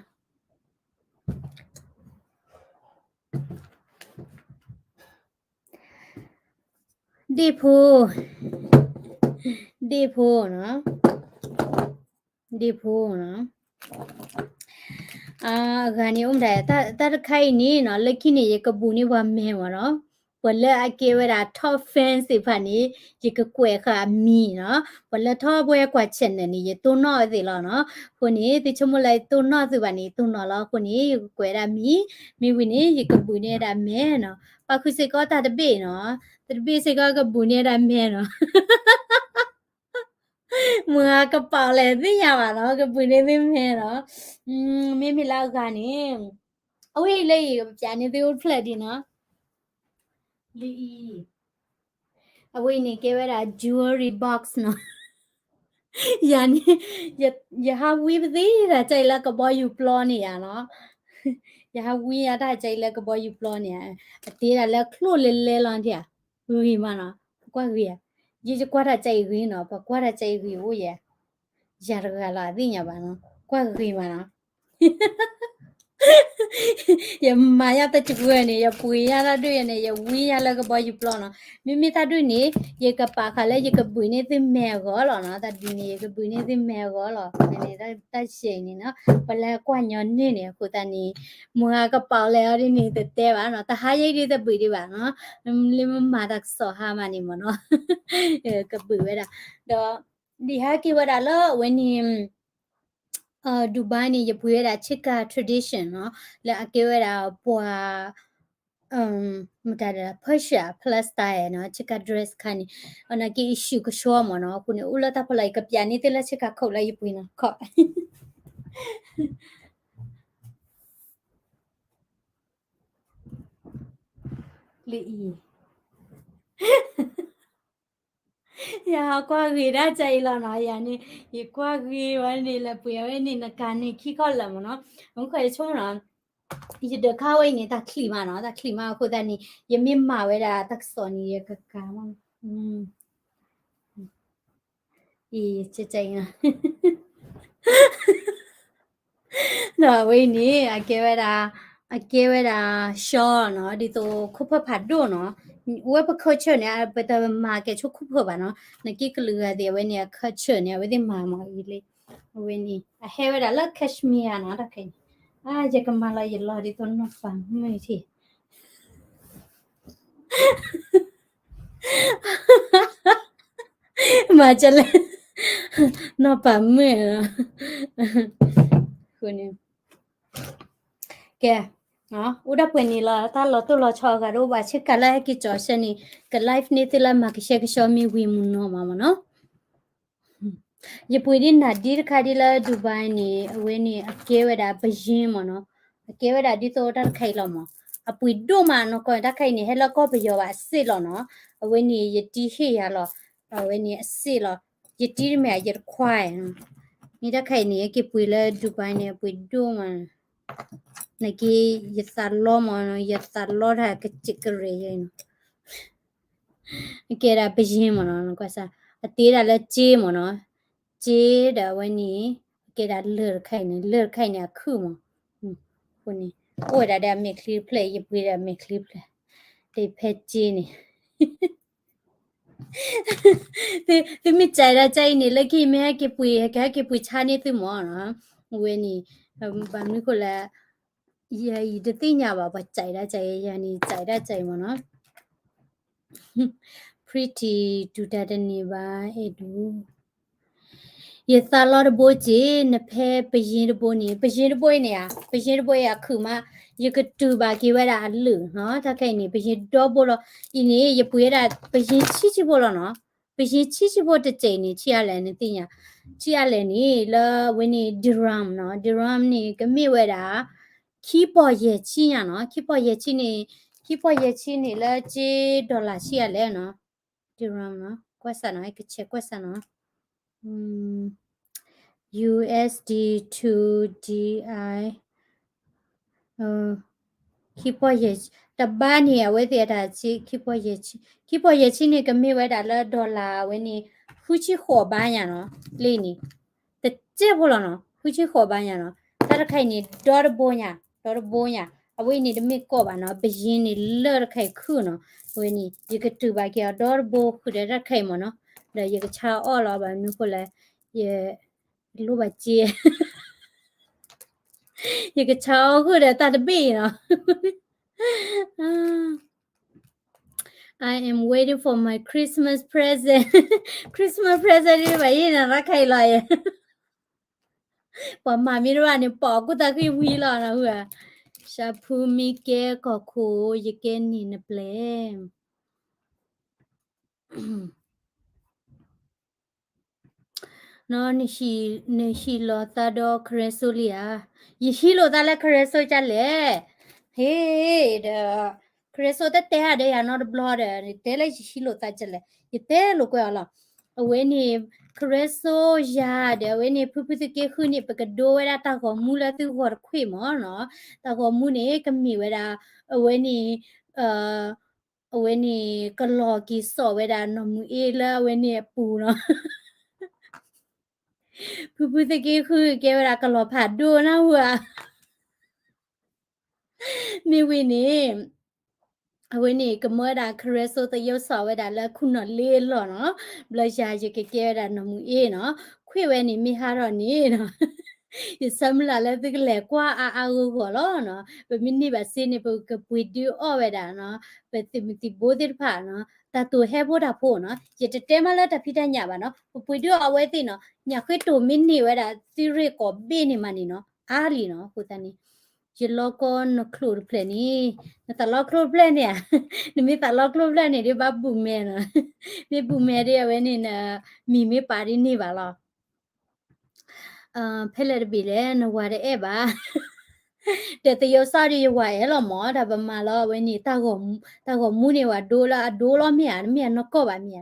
ဒ့ၣ်ဖိ, ဒ့ၣ်ဖိနီၤ, ဒ့ၣ်ဖိနီၤ. အဂၤန့ၣ်အိၣ်မတၤ, တၢ်တခါအံၤန့ၣ်နီၤ လၢခံန့ၣ် ယကဘူးန့ၢ်ပှၤမဲာ်မးနီၤ, ပှၤလၢအကဲဝဲဒၣ် top fans သ့ၣ်တဖၣ်န့ၣ် ယကကွဲးဃာ်အမံၤနီၤ, ပှၤလၢထီၣ်ဘှဲကွၢ် channel န့ၣ် ယတိၢ်နီၣ်ဝဲသ့ၣ်လီၤနီၤ, အဃိန့ၣ် သုဆိကမိၣ်လၢယတိၢ်နီၣ်သုဘၣ်န့ၣ် ယတိၢ်နီၣ်လီၤ, အဃိန့ၣ် ယကကွဲးဒၣ်မံၤ, မ့ၢ်ဝံၤန့ၣ် ယကဘူးန့ၢ်ဒၣ်မဲာ်နီၤ, ပာ်ဃုာ်စ့ၢ်ကီးတၢ်တဘ့ၣ်နီၤ, တဘ့ၣ်စ့ၢ်ကီးကဘူးန့ၢ်ဒၣ်မဲာ်နီၤ. မုၢ်ဂၤကပီၤလဲၣ်သ့ၣ်ညါဘၣ်နီၤ, ကဘူးန့ၢ်သုမဲာ်နီၤ, မ့မ့ၢ်လၢအဂၤန့ၣ်, အဝဲအံၤလၢအံၤ ပပျးန့ၢ်သုအိၣ်တဖျၢၣ်ဒံးနီၤ, လၢအံၤ, အဝဲအံၤန့ၣ်ကဲဝဲဒၣ် jewelry box နီၤ, ယၤန့ၣ်, ယဟးဝံပသ့တၢ်ကဲအံၤလၢကဘီယူၤပျီန့ၣ်ယၤနီၤ, ယဟးဝံယၤတၢ်ကဲအံၤလၢကဘီယူၤပျီန့ၣ်, အတ့ဒၣ်လၢချိၣ်လဲလဲလီၤဒံးဧါ, ဂ့ၤမးနီၤ, ပကွၢ်ဂ့ၤဧါ, ယကွၢ်တၢ်ကဲအံၤဂ့ၤနီၤ, ပကွၢ်တၢ်ကဲအံၤဂ့ၤအိၣ်ယဲ, ယၤတဂၤလီၤအသ့ၣ်ညါဘၣ်နီၤ, ကွၢ်ဂ့ၤမးနီၤ. ယမၤယၤတစှၤန့ၣ် ယပှ့ၤယၤတၢ်ဒုးယၤန့ၣ် ယဝံယၤလၢကဘီယူၤပျီနီၤ, မ့မ့ၢ်တၢ်ဒုးန့ၣ် ယကပာ်ဃာ်လၢယကဘူးန့ၢ်သုမဲာ်အဂီၢ်လီၤနီၤ, တၢ်ဒုးန့ၣ် ယကဘူးန့ၢ်သုမဲာ်အဂီၢ်လီၤ, န့ၣ် တၢ်ဆဲးအံၤန့ၣ်နီၤ, ပှၤလၢကွၢ်ညီနုၢ်န့ၣ် အဃိသတးန့ၣ်, မုၢ်ဂၤကပီၤလဲၣ်အီၤဒ်န့ၣ် တတဲဘၣ်နီၤ, တဟါယဲဒ်တဘှံးဒံးဘၣ်နီၤ, လၢမ့ၢ်မၤတၢ်ကစီၣ်ဟါမးန့ၣ်မးနီၤ, ကဘူးဝဲဒၣ်, ဒီး ဒ်ဟဲက့ၤဝဲဒၣ်လၢအဝဲန့ၣ် Dubai န့ၣ် ယပှ့ၤဝဲဒၣ် Chika Tradition နီၤ, လၢအကဲဝဲဒၣ်ပှၤ မတၤဒီး Persia plus style နီၤ, Chika dress ခါန့ၣ်, အနာ်က့ issue ကဆှီမ့ၢ်နီၤ, အဃိန့ၣ် အိၣ်လၢတၢ်ဖီလာ် ယကပျးန့ၢ်သုလၢ Chika ခိၣ်လၢယပှ့ၤနီၤ, ခီၣ် လၢအံၤ ယဟးကွၢ်ဂ့ၤဒၣ်ကဲအံၤလီၤနီၤ, ယၤန့ၣ် ယကွၢ်ဂ့ၤဝဲန့ၣ် လၢပှ့ၤဝဲန့ၣ် နကၤန့ၣ်ခံခီၣ်လၢာ်မ့ၢ်နီၤ, မ့ၢ်ခီၣ်ယဆိကမိၣ်နီၤ, ယဒၢးခါဝဲအံၤန့ၣ် တၢ်ချံးမးနီၤ, တၢ်ချံးမးအဃိသတးန့ၣ် ယမ့ၢ်မၤဝဲဒၣ်တၢ်ကစီၣ်န့ၣ် ယကကၤမးနီၤ, အံၤ ကဲအံၤနီၤ ဒီးအဝဲအံၤန့ၣ် အကဲဝဲဒၣ်, အကဲဝဲဒၣ် shawl နီၤ, ဒ်သိးခိၣ်ဖၢၣ်ဖးဒိၣ်နီၤ, အဝဲပ culture န့ၣ် ပတမၤကဲဆိခိၣ်ဖၢၣ်ဘၣ်နီၤ, နာ်က့ကလုာ်ဂၤသ့ၣ် အဝဲန့ၣ်အ culture န့ၣ် အဝဲသ့ၣ်မၤမးအံၤလံ, အဝဲန့ၣ် အဟဲဝဲဒၣ်လၢ cashmere နီၤ, တၢ်ခဲအံၤ အါ ယကမၤလီၤယလီၢ်ဒ်သိးနီၢ်ပၤမုၣ်ထံၣ် မၤကလဲၣ်, နီၢ်ပၤမုၣ်လီၤ, ဃိန့ၣ်, ကဲ, အိၣ်ဒၣ်ပှဲၤန့ၣ်လီၤ, တၢ်လီၤတိၢ်လီၤဆီအဂၤတအိၣ်ဘၣ်, ဆ့ကၤလၢဟဲက့ၤကၠီၤဆၢန့ၣ် က live န့ၢ်သုလၢမၤကဆှဲကဆှီမ့ၢ်ဝံၤမုၢ်နီၢ်မးမးနီၤ. ယပှ့ၤဒ်နၤဒ်တခါဒ်လၢ Dubai န့ၣ် အဝဲန့ၣ် အကဲဝဲဒၣ်ပယ့ၢ်မးနီၤ, အကဲဝဲဒၣ်ဒ်သိးတၢ်တခါအံၤလီၤမး, အပှ့ၤဒိၣ်မးနီၤ, ကီၢ်တၢ်တခါအံၤန့ၣ် ဟဲလၢကီၢ်ပယီၤဘၣ်အစ့ၣ်လီၤနီၤ, အဝဲန့ၣ်ယတံၤဟ့ၣ်ယၤလီၤ, အဝဲန့ၣ်အစ့ၣ်လီၤ, ယတံၤတမ့ၢ်ယတခွါ, မ့ၢ်တၢ်တခါအံၤန့ၣ် က့ၤပှ့ၤလၢ Dubai န့ၣ် အပှ့ၤဒိၣ်မး, နက့ ယသးလီမးနီၤ, ယသးလီတၢ်ကစံးကရံးယဲနီၤ အကဲဒၣ်ပယ့ၢ်မးနီၤ, ကွၢ်စၢ်, အတ့ဒၣ်လၢစ့မးနီၤ, စ့ဒီးအဝဲန့ၣ် အကဲဒၣ်လၢၢ်တခါအံၤန့ၣ်, လၢၢ်တခါအံၤန့ၣ်အခုၣ်မး, အဃိန့ၣ် အိၣ်ဝဲဒၣ်ဒီးအမဲာ်ချံတဖျၢၣ်, ယပှ့ၤဒီးအမဲာ်ချံတဖျၢၣ်, ဒီးဖဲစ့န့ၣ် သုမ့ၢ်စံးဒၣ်ကါအံၤန့ၣ် လၢခံမ့ၢ်ဟဲက့ၤပှ့ၤ ဟဲက့ၤပှ့ၤဆါန့ၢ်သုမးနီၤ, ဝဲန့ၣ် ဘၣ်မနုၤဃိလဲၣ်, ယတသ့ၣ်ညါဘၣ် ပှၤစံးဒၣ်ကါအံၤ, ယၤန့ၣ်စံးဒၣ်ကါအံၤမးနီၤ, pretty တူၢ်တၢ်တန့ၢ်ဘၣ် အဲၣ်ဒိး ယသးလီတဘိက့ၤ, နဖဲပယ့ၢ်တဘိန့ၣ်, ပယ့ၢ်တဘိအံၤန့ၣ်ဧါ, ပယ့ၢ်တဘိအံၤအခုၣ်မး, ယကတုၤဘၣ်က့ၤဝဲဒၣ်အလၢၢ်နီၤ, တၢ်ခဲအံၤန့ၣ် ပယ့ၢ်ဒီဘိလီၤ, အံၤန့ၣ် ယပှ့ၤဝဲဒၣ်ပယ့ၢ်ဆံဆံဘိလီၤနီၤ, ပယ့ၢ်ဆံဆံဘိတစဲးန့ၣ် ဆံးအါလဲၣ်နသ့ၣ်ညါ, ဆံးအါလဲၣ်န့ၣ် လၢအဝဲန့ၣ် dirham နီၤ, dirham န့ၣ် ကမ့ၢ်ဝဲဒၣ် ခံပီၢ်ယဲၢ်ဆံညါနီၤ, ခံပီၢ်ယဲၢ်ဆံန့ၣ်, ခံပီၢ်ယဲၢ်ဆံန့ၣ်လၢက့ dollar ဆံးအါလဲၣ်နီၤ, dirham နီၤ, ကွၢ်စၢ်နီၤ, ကဆဲးကွၢ်စၢ်နီၤ, USD to DI ခံပီၢ်ယဲၢ်, တဘါန့ၣ် အဝဲသ့ၣ်အတၢ်ဆံ ခံပီၢ်ယဲၢ်ဆံ, ခံပီၢ်ယဲၢ်ဆံန့ၣ် ကမ့ၢ်ဝဲဒၣ်လၢ dollar အဝဲန့ၣ် ဃုဆံဃိးဘါညါနီၤ, လၢန့ၣ် တစဲးဖိလီၤနီၤ, ဃုဆံဃိးဘါညါနီၤ, တၢ်တခါအံၤန့ၣ် ဒီတဘိညါ, ဒီတဘိညါ, အဝဲအံၤန့ၣ်တမ့ၢ်ကီၢ်ဘၣ်နီၤ, ပယ့ၢ်န့ၣ်လၢၢ်တခါအံၤခုၣ်နီၤ, အဝဲန့ၣ် ယကတုၤဘၣ်က့ၤအီၤဒီတဘိဃုာ်ဒီးတၢ်တခါအံၤမးနီၤ, ဒီးယကဆါအီၣ်လီၤ, ဘၣ်မနုၤဃိလဲၣ်, ယလိၣ်ဘၣ်စ့ ယကဆါအီၣ်ဃုာ်ဒီးတၢ်တဘ့ၣ်အံၤနီၤ, I am waiting for my Christmas present, Christmas present ဒ်ဘၣ်ယဲနီၤ, တၢ်တခါအံၤလီၤ, ပှၤမၤမ့ၢ်တဘၣ်န့ၣ် ပိာ်ကူၣ်သးဃံဝံၤလီၤနီၤ, ဟူဧါ, ဆၣ်ဖူမ့ၢ်ကဲကီၢ်ခိၣ် ယကဲန့ၢ်နပျဲၢ် နီၤ, နဟံးလိာ်သးဒီးခရၢစိလံဧါ, ယဟံးလိာ်သးလၢခရၢစိကလဲၣ်, ဟ့ၣ်ဒီး ခရၢစိတတဲအါဒီးယၤနီတဘျီဒီး တဲလၢယဟံးလိာ်သးကလဲၣ်, ယတဲလိာ်ကွဲအီၤလီၤ, အဝဲန့ၣ် ခရၢစိယၤဒီး အဝဲန့ၣ် ဖုဖုသုးက့ဃုန့ၣ် ပကဒိဝဲဒၣ်တၢ်ဂီၤမူလၢသုဂီၤတခွ့ၣ်မးနီၤ, တၢ်ဂီၤမူန့ၣ် ကမ့ၢ်ဝဲဒၣ် အဝဲန့ၣ် အဝဲန့ၣ် ကလီၤက့ၤစိာ်ဝဲဒၣ်နီၢ်မုၢ်အ့လၢအဝဲန့ၣ်အပူၤနီၤ, ဖုဖုသုးက့ဃုကဲဝဲဒၣ်ကလီၤဖးဒိၣ်နၢ်ဟူဧါ, မ့ၢ်ဝံၤန့ၣ် အဝဲန့ၣ် ကမၢဝဲဒၣ်ခရၢစိသယုၢ်စီၤဝဲဒၣ်လၢခူၣ်နီၢ်လ့အလီၢ်နီၤ, ဘျီယၤယကကဲဝဲဒၣ်နီၢ်မုၢ်အ့နီၤ, ခွ့ၣ်ဝဲန့ၣ်မ့ၢ်ဟါထီၣ်န့ၣ်နီၤ ယဆၢမုၢ်လၢ်လၢသုကလဲၤကွၢ်အါအါဂီၢ်ဂီၢ်လီၤနီၤ, ပမ့ၢ်န့ၢ်ဘၣ်စ့န့ၣ် ပကပှ့ၤဒုးအီၣ်ဝဲဒၣ်နီၤ, ပသုးမုၢ်သံၣ်ဘိသ့ၣ်တဖၣ်နီၤ, တၢ်တိာ်ဟဲဖိတၢ်ဖိနီၤ, ယတတဲမးလၢတၢ်ဖံးတၢ်ညၣ်ဘၣ်နီၤ, ပပှ့ၤဒုးအီၣ်အဝဲသ့ၣ်နီၤ, ညၣ်ဃ့တိာ်မ့ၢ်န့ၢ်ဝဲဒၣ်သုးရ့ၣ်ကီၢ်ဘ့ၣ်န့ၣ်မးန့ၣ်နီၤ, အါလံနီၤ, အဃိသတးန့ၣ် ယလီကီနချိၣ်တဖျၢၣ်န့ၣ်, နသးလီချိၣ်တဖျၢၣ်န့ၣ်ဧါ, နမ့ၢ်သးလီချိၣ်တဖျၢၣ်န့ၣ် ဒ်ဘၣ်ဘူၣ်မဲနီၤ, မ့ၢ်ဘူၣ်မဲဒ်အဝဲန့ၣ် နမံၤမ့ၢ်ပာ်ဒ်န့ၣ်ဘၣ်လီၤ. ဖဲလဲၣ်တဘ့ၣ်လဲၣ် နဝၤတအဲၣ်ဘၣ်, ဒီးသယုၢ်စီၤဒီးယဝၤအဲၣ်လီၤမး, တၢ်ပမၤလီၤအဝဲန့ၣ် တၢ်ဂီၤမူန့ၣ် ဝၤဒိလၢအဒိလီၤမ့ၢ်ဧါ, မ့ၢ်အနီၢ်ကီၢ်ဘၣ်မ့ၢ်ဧါနီၤ,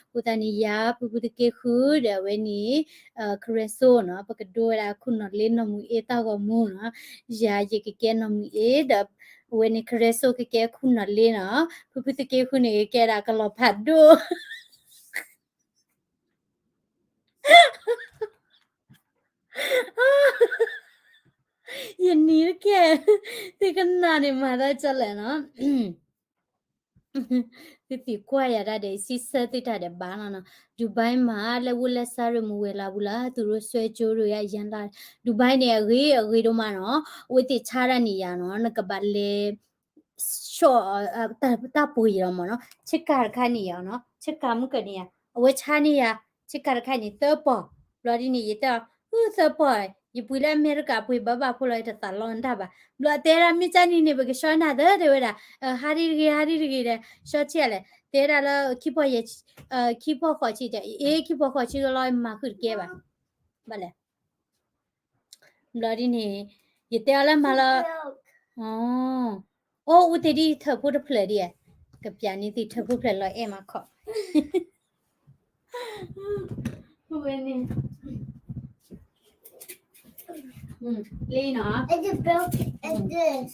အဃိသတးန့ၣ် ယၤဖုဖုသုးက့ဃုဒီးအဝဲန့ၣ် ခရၢစိနီၤ, ပကဒိဝဲဒၣ်ခူၣ်နီၢ်လ့နီၢ်မုၢ်အ့တၢ်ဂီၤမူနီၤ, ယၤယကကဲနီၢ်မုၢ်အ့ဒီး အဝဲန့ၣ်ခရၢစိကကဲခူၣ်နီၢ်လ့နီၤ, ဖုဖုသုးက့ဃုန့ၣ် ကကဲဒၣ်ကလီၤဖးဒိၣ် ယနံၤတကဲ, သုကနၣ်န့ၣ်မၤသးဒ်လဲၣ်နီၤ. သုသံကွၢ်ယၤတၢ်ဒီး စံးဆၢသုတၢ်ဒီးဘၣ်လီၤနီၤ. Dubai မး လၢဝူလၢစါရ့ၣ်မူဝဲလၢဘူးလၢ သူတို့ဆွဲကြိုးတွေအရမ်းလာ Dubai န့ၣ် အဂ့ၤအဂ့ၤဒိၣ်မးနီၤ. အဝဲသ့ၣ်ဆါတၢ်န့ၣ်ယၤနီၤ နကဘၣ်လဲၤ ဆီၣ် တၢ်ပှ့ၤလီၤမးနီၤ. ဆ့ကၤတခါန့ၣ်ယၤနီၤ ဆ့ကၤမုၢ်ကန့ၣ်ယၤ အဝဲဆါန့ၢ်ယၤ ဆ့ကၤတခါန့ၣ် သၢပီၢ်. ဘျီဒ်န့ၣ် ယတဲအီၤ အု သၢပီၢ် ယပှ့ၤလၢအမဲရကၤပှ့ၤဘၣ်ဘၣ်ဖိလီၤ ယတသးလီၤတၢ်ဘၣ်. ဘျီအတဲဒၣ် မ့ၢ်ကၢ်နံၤန့ၣ် ပကဆှီနၤသၢတဲဝဲဒၣ် ဟးဒံတဂ့ၤ ဟးဒံတဂ့ၤဒီး ဆှီဆံးလဲၣ် တဲဒၣ်လၢ ခံပီၢ်ယဲၢ် ခံပီၢ်ဃိးဆံတဲ အ့ ခံပီၢ်ဃိးဆံကလီ မၤဃုာ်တကဲဘၣ် ဘၣ်လဲၣ် ဘျီဒ်န့ၣ် ယတဲအီၤလၢမၤလီၤ အိၣ်အူတ့ၢ်ဒ်ထၢၣ်ဖိတဖျၢၣ်ဒ်ဧါ ကပျးန့ၢ်သုထၢၣ်ဖိဖျၢၣ်လီၤအဲၣ်မးခီ ဝဲန့ၣ် လံနီၤ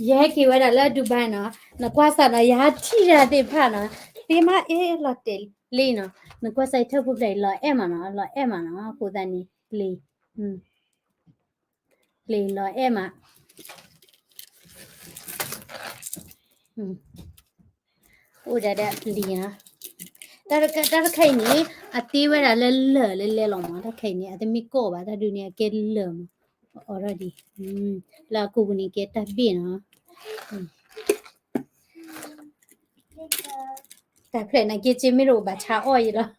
ယဟဲက့ၤဝဲဒၣ်လၢ Dubai နီၤ နကွၢ်စးနီၤ ယဟးထံၣ်တၢ်သ့ၣ်တဖၣ်နီၤ သ့မးအ့ၣ်လီၤတဲာ်လံနီၤ နကွၢ်စးယထၢၣ်ဖိဖျၢၣ်အံၤလီၤအဲၣ်မးနီၤ လီၤအဲၣ်မးနီၤ အဃိသတးန့ၣ် လံ လံလီၤအဲၣ်မး အိၣ်ဒၣ်ဒၣ်လံနီၤ တၢ်တခါအံၤန့ၣ် အသ့ဝဲဒၣ်လၢလၢၢ်လဲလဲလီၤမး တၢ်တခါအံၤန့ၣ် အတမ့ၢ်ကီၢ်ဘၣ် တၢ်ဒုးန့ၣ် အကဲလၢၢ်မး အီၤထီၣ်ဒံး လၢအကိာ်ပူၤန့ၣ်ကဲတၢ်ဘ့ၣ်နီၤ တၢ်ဖျဲးန့ၣ်က့ၤစ့မ့ၢ်တအိၣ်ဘၣ်ဆါအီၣ်ယံၤလီၤ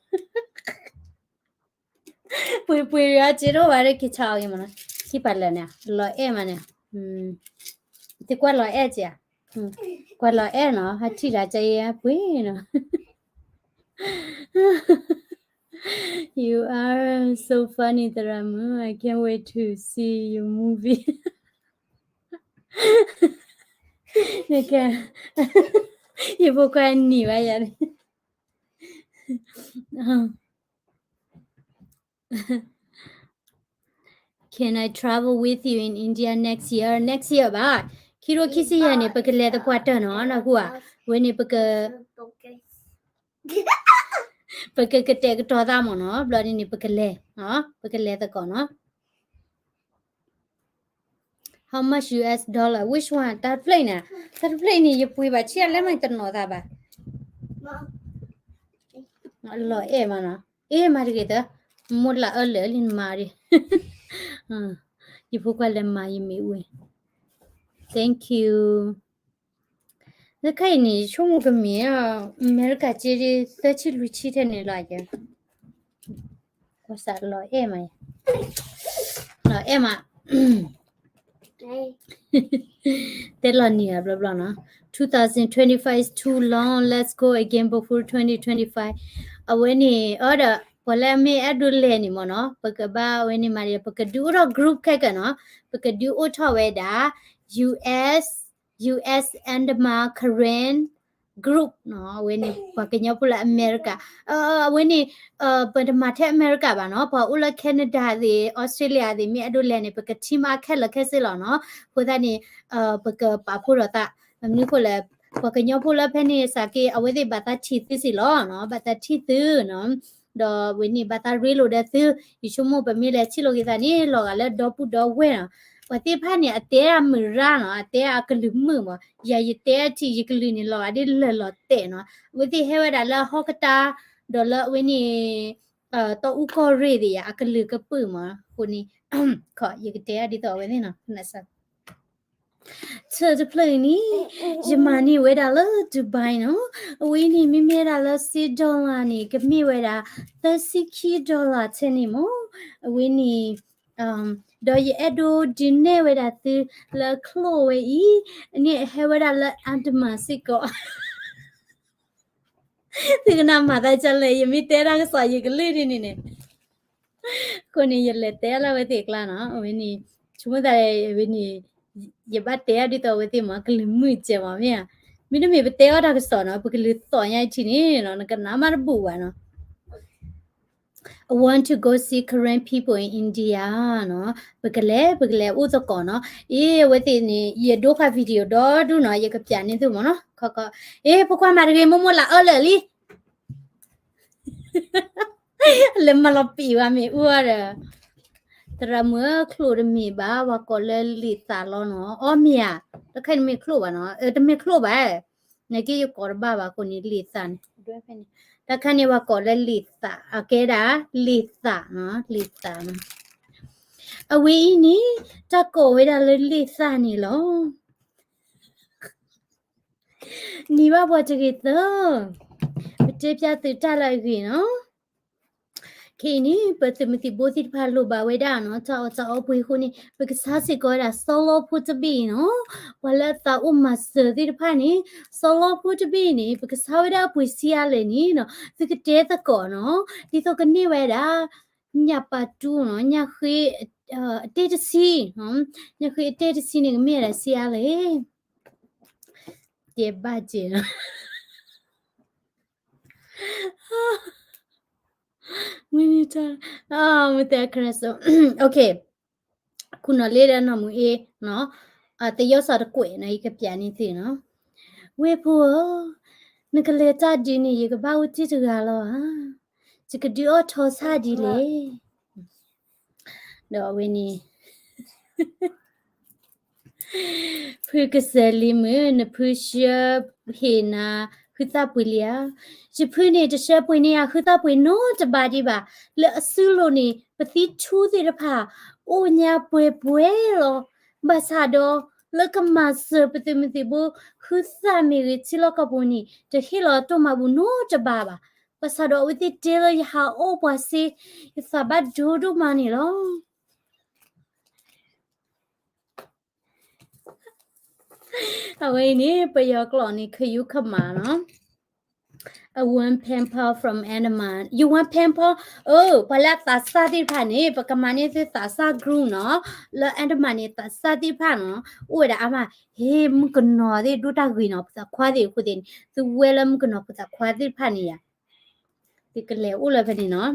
ပှ့ၤပှ့ၤယၤစ့တအိၣ်ဘၣ်ဒီးက့ၤဆါအီၣ်ဂ့ၤမးနီၤ ထံၣ်ပာ်လၢာ်န့ၣ် လီၤအဲၣ်မးန့ၣ် သုကွၢ်လီၤအဲၣ်က့ၤဧါ ကွၢ်လီၤအဲၣ်နီၤ ဟးထံၣ်တၢ်က့ၤပှ့ၤနီၤ You are so funny သရၣ်မုၣ် I can't wait to see your movie နကဲ ယဖိခွါနံၤဘၣ်ယၤန့ၣ် Can I travel with you in India next year? Next year ဘၣ် ခံထိခံဆံယဲၢ်န့ၣ် ပကလဲၤသပှၢ်တၢၢ်နီၤ နၢ်ဟူဧါ ဝဲန့ၣ်ပက ပကကတဲာ်ကတီၤသးမးနီၤ ဘျီဒ်န့ၣ် ပကလဲၤ ပကလဲၤသကိးနီၤ How much U S dollar? Which one? တၢ်တဖျၢၣ်အံၤန့ၣ် တၢ်တဖျၢၣ်အံၤန့ၣ် ယပှ့ၤဘၣ်ဆံးအါလဲၣ်မး တနီၤသးဘၣ် လီၤအဲၣ်မးနီၤ အ့ၣ်မၤတဂ့ၤသၢ မိၢ်လၢအၢလၢာ်လံနမၤဒံး ယဖိခွါလဲၤမၤယမ့ၢ်အူ Thank you လၢခဲအံၤန့ၣ် ဆိကမိၣ်ကမ့ၢ် အမဲရကၤက့ဒ် သၢဆံလွံၢ်ဆံထဲန့ၣ်လီၤ ကစးလီၤအဲၣ်မး လီၤအဲၣ်မး တဲလီၤနံၤအဘျီဘျီနီၤ twenty twenty-five is too long, let's go again before twenty twenty-five အဝဲန့ၣ် အီဒီး ပှၤလၢအမ့ၢ်အဲၣ်ဒိးလဲၤန့ၣ်မ့ၢ်နီၤ ပကဘၣ်ဝဲန့ၣ်မး ပကဒုးအိၣ်ထီၣ် group ခဲကၢနီၤ ပကဒုးအိၣ်ထီၣ်ဝဲဒၣ် US US Andaman Karen group နီၤ အဝဲန့ၣ် ပှၤကညီဖိလၢအမဲရကၤ အဝဲန့ၣ် ပတမၤထဲအမဲရကၤဘၣ်နီၤ ပှၤအိၣ်လၢ Canada သ့ၣ် Australia သ့ၣ် မ့ၢ်အဲၣ်ဒိးလဲၤန့ၣ် ပကထံၣ်မးခဲလၢာ်ခဲဆ့လီၤနီၤ အဃိသတးန့ၣ် ပကပာ်ဖှိၣ်ဒီးသး မနုၤဃိလဲၣ် ပှၤကညီဖိလၢဖဲန့ၣ် စးက့ အဝဲသ့ၣ်ဘၣ်သးထံၣ်သုစ့ၢ်လီၤနီၤ ဘၣ်သးထံၣ်သုနီၤ ဒီးဝဲန့ၣ်ဘၣ်သးရ့လိာ်ဒီးသု ယဆိကမိၣ်ပမ့ၢ်လဲၤထံၣ်လိာ်က့ၤသးန့ၣ် လီၤဂာ်လၢဒီပုၢ်ဒီဝဲၢ်နီၤ ပှၤသ့ၣ်တဖၣ်န့ၣ် အတဲအမုာ်ရၣ်နီၤ အတဲအကလုၢ်မုာ်မး ယၤယတဲအထံၣ်ယကလုၢ်န့ၣ် လီၤဂာ်ဒ်လၢာ်လီၤတဲာ်နီၤ အဝဲသ့ၣ်ဟဲဝဲဒၣ်လၢဟီၣ်ကတၢၢ် ဒီးလၢအဝဲန့ၣ် တီအူကီၢ်ရ့ၣ်သ့ၣ်ယၤ အကလုၢ်ကပုာ်မး အဃိန့ၣ် ယကတဲဒ်သိးအဝဲသ့ၣ်နီၤ ဆၢတဖျၢၣ်အံၤန့ၣ် ယမၤန့ၢ်ဝဲဒၣ်လၢ Dubai နီၤ အဝဲန့ၣ် မ့မ့ၢ်ဝဲဒၣ်လၢစ့ dollar န့ၣ် ကမ့ၢ်ဝဲဒၣ် သၢဆံခံ dollar ထဲန့ၣ်မး အဝဲန့ၣ် ဒီးယအဲၣ်ဒိးဒုးနဲၣ်ဝဲဒၣ်သုလၢချိၣ်ဝဲအံၤ န့ၣ်ဟဲဝဲဒၣ်လၢ Andaman စ့ၢ်ကီး သုကနၣ်မၤသးဒ်လဲၣ် ယမ့ၢ်တဲတၢ်ကစီၣ်ယကလုၢ်ဒ်န့ၣ်န့ၣ် အဃိန့ၣ် ယလဲၤတဲလၢအဝဲသ့ၣ်အကျါနီၤ အဝဲန့ၣ် ဆိကမိၣ်သးဝဲန့ၣ် ယဘၣ်တဲအီၤဒ်သိးအဝဲသ့ၣ်မး ကလုၢ်မုာ်စဲးမးမ့ၢ်ဧါ မ့တမ့ၢ်ပတဲအီၤတၢ်ကစီၣ်နီၤ ပကလုၢ်သီၣ်ညါအထံၣ်န့ၣ်နီၤ နကနၣ်မးတဘူၣ်ဘၣ်နီၤ I want to go see Karen people in India နီၤ ပကလဲၤ ပကလဲၤအိၣ်သကိးနီၤ အ့ အဝဲသ့ၣ်န့ၣ် ယဒိဃာ် video ဒီဒူၣ်နီၤ ယကပျးန့ၢ်သုမးနီၤ ခီခီ အ့ ဖိခွါမၤတဂ့ၤ မိၢ်မိၢ်လၢအၢလၢာ်လံ လဲၤမၤလီၤပံာ်ဝဲမ့ၢ်အူအီၤဒီး သရၣ်မုၣ်ချိၣ်တမ့ၢ်ဘၣ် ပှၤကိးလၢလံာ်သးလီနီၤ အီၣ်မ့ၢ်ဧါ တခါတမ့ၢ်ချိၣ်ဘၣ်နီၤ တမ့ၢ်ချိၣ်ဘၣ် နာ်က့ယကိးတဘၣ်ဘၣ်အဃိန့ၣ် လံာ်သးန့ၣ်, တၢ်ခါန့ၣ်ပှၤကိးလၢလံာ်သး, အကဲဒၣ် လံာ်သးနီၤ, လံာ်သးနီၤ. အဝဲအံၤန့ၣ် တၢ်ကိးဝဲဒၣ်လၢလံာ်သးန့ၣ်လီၤ. နံၤဘၣ်ပှၤတဂ့ၤသၢ, ပတဲပျၢ်သုတၢ်လၢအဂ့ၤနီၤ. ခဲအံၤန့ၣ် ပသုးမုၢ်သံၣ်ဘိသ့ၣ်တဖၣ်လိၣ်ဘၣ်ဝဲဒၣ်နီၤ, တၢ်အီၣ်တၢ်အီပှ့ၤအဃိန့ၣ် ပကဆါစ့ၢ်ကီးဝဲဒၣ် စီၤလီဖိတဘ့ၣ်နီၤ. ပှၤလၢအသးအိၣ်မၤစၢၤသ့ၣ်တဖၣ်န့ၣ် စီၤလီဖိတဘ့ၣ်န့ၣ် ပကဆါဝဲဒၣ်အပှ့ၤဆံးအါလဲၣ်န့ၣ်နီၤ, သုကတဲသကိးနီၤ, ဒ်သိးကန့ၢ်ဝဲဒၣ် ညၣ်ပာ်တူနီၤ, ညၣ်ဃ့ အတဲတဆံ, ညၣ်ဃ့အတဲတဆံန့ၣ် ကမ့ၢ်ဝဲဒၣ်ဆံးအါလဲၣ်. တဲဘၣ်က့ၤနီၤ. မုၢ်နံၤတၢ်, မုၢ်သဲခရၢစိ, okay, ခူနီၤလ့ဒီးနီၢ်မူအ့နီၤ, သယီစီၤတကွဲးနီၤ, ယကပျးန့ၢ်သုနီၤ. ဝ့ၢ်ဖိဧၢ, နကလဲၤတၢ်ဒ်န့ၣ် ယကဘၣ်အိၣ်တ့ၢ်တဂၤလီၤဧါ. ယကဒုးအီၣ်ထီဆၣ်ဒ်လဲၣ်. ဒီးအဝဲန့ၣ် ဖုကစၢၢ်လံမုၢ် နဖုဆှၢဟ့ၣ်နၤ ဟုသၣ်ပှ့ၤလံဧါ. ယဖုန့ၣ် တဆှၢပှ့ၤန့ၢ်ယၤဟုသၣ်ပှ့ၤနီတဘးဒံးဘၣ်. လၢအစုလိၤန့ၣ် ပသံထူသ့ၣ်တဖၣ် အိၣ်ညါပှဲၤပှဲၤလီၤ. ဘၣ်ဆၣ်ဒီး လၢကမၤစၢၤပသုးမုၢ်သံၣ်ဘိ ဟုသၣ်မ့ၢ်ဂ့ၤ ထံလီၢ်ကီၢ်ပူၤန့ၣ် တဟ့ၣ်လီၤတိၢ်မၤဘူၣ်နီတဘးဘၣ်. ဘၣ်ဆၣ်ဒီးအဝဲသ့ၣ်တဲလၢယဟးအီၣ်ပှၤစ့ ယသးဘၣ်ဒိဒိၣ်မးန့ၣ်လီၤ. အဝဲအံၤန့ၣ် ပယီၤကျိာ်န့ၣ် ခယူခမးနီၤ. I want pen pal from Andaman. You want pen pal? အိ ပှၤလၢအသးစၢ်သ့ၣ်တဖၣ်န့ၣ် ပကမၤန့ၢ်သုသးစၢ် group နီၤ. လၢ Andaman န့ၣ် သးစၢ်သ့ၣ်တဖၣ်နီၤ အိၣ်ဝဲဒၣ်အါမး. ဟ့ၣ် မုၣ်ကနီၤသ့ၣ်ဒိၣ်တၢ်ဂ့ၤနီၤ, ဖိသၣ်ခွါသ့ၣ်အဃိသ့ၣ်န့ၣ် သုဝဲလၢမုၣ်ကနီၤဖိသၣ်ခွါသ့ၣ်တဖၣ်န့ၣ်ယၤ သုကလဲၤအိၣ်လၢဖဲန့ၣ်နီၤ.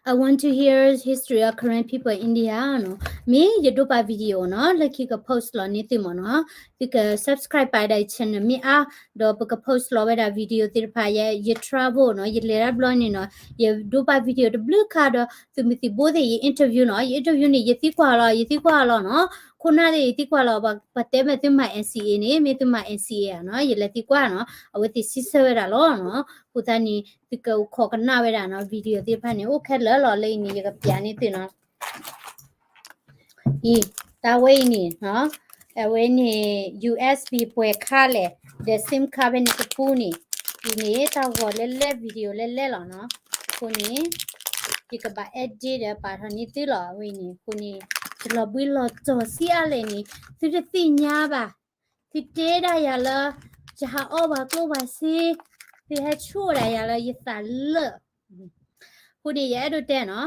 I want to hear history of Karen people in India နီၤ. မ့ၢ်ယဒိးပာ် video နီၤ လၢခံက post လီၤန့ၢ်သုမ့ၢ်နီၤ. သုက subscribe ပာ်ဒၣ်ယ channel မ့ၢ်အါ, ဒီးပက post လီၤဝဲဒၣ် video သ့ၣ်တဖၣ် ယ ယ travel နီၤ, ယလဲၤတၢ်ဘျီန့ၣ်နီၤ, ယဒိးပာ် video တဘျုးခါဒီး သုးမုၢ်သံၣ်ဘိသ့ၣ် ယ interview နီၤ, ယ interview န့ၣ် ယသံကွၢ်လီၤ ယသံကွၢ်လီၤနီၤ, ခိၣ်နၢ်သ့ၣ် ယသံကွၢ်လီၤ, ပှၤတဲမ့ၢ်သုမၤ NCA န့ၣ် မ့ၢ်သုမၤ NCA ဧါနီၤ, ယလဲၤသံကွၢ်နီၤ, အဝဲသ့ၣ်စံးဆၢဝဲဒၣ်လီၤနီၤ. အဃိသတးန့ၣ် သုကအိၣ်ခိးကနၣ်ဝဲဒၣ်နီၤ, video သ့ၣ်တဖၣ်န့ၣ် အိၣ်ခဲလၢာ်လီၤလၢအံၤန့ၣ် ယကပျးန့ၢ်သုနီၤ. အံၤ တၢ်ဝဲအံၤန့ၣ်နီၤ, အဝဲန့ၣ် USB ပှဲၤခါလဲၣ်, ဒီး sim card ဖဲန့ၣ်တပူန့ၣ်, အံၤန့ၣ် တၢ်ဂီၤလဲၣ်လဲၣ် video လဲၣ်လဲၣ်လီၤနီၤ. အဃိန့ၣ် ယကဘၣ် edit ဒီးပာ်ထီၣ်န့ၢ်သုလီၤ. အဝဲအံၤန့ၣ် အဃိန့ၣ် တလီၤဘှံးလီၤတီၤဆံးအါလဲၣ်န့ၣ် သုတသ့ၣ်ညါဘၣ်. သုတဲဒၣ်ယၤလၢ ယဟးအီၣ်ပှၤကျိၣ်ပှၤစ့, သုဟဲဆိၣ်ဒၣ်ယၤလၢယသးလၢာ်. အဃိန့ၣ် ယအဲၣ်ဒိးတဲနီ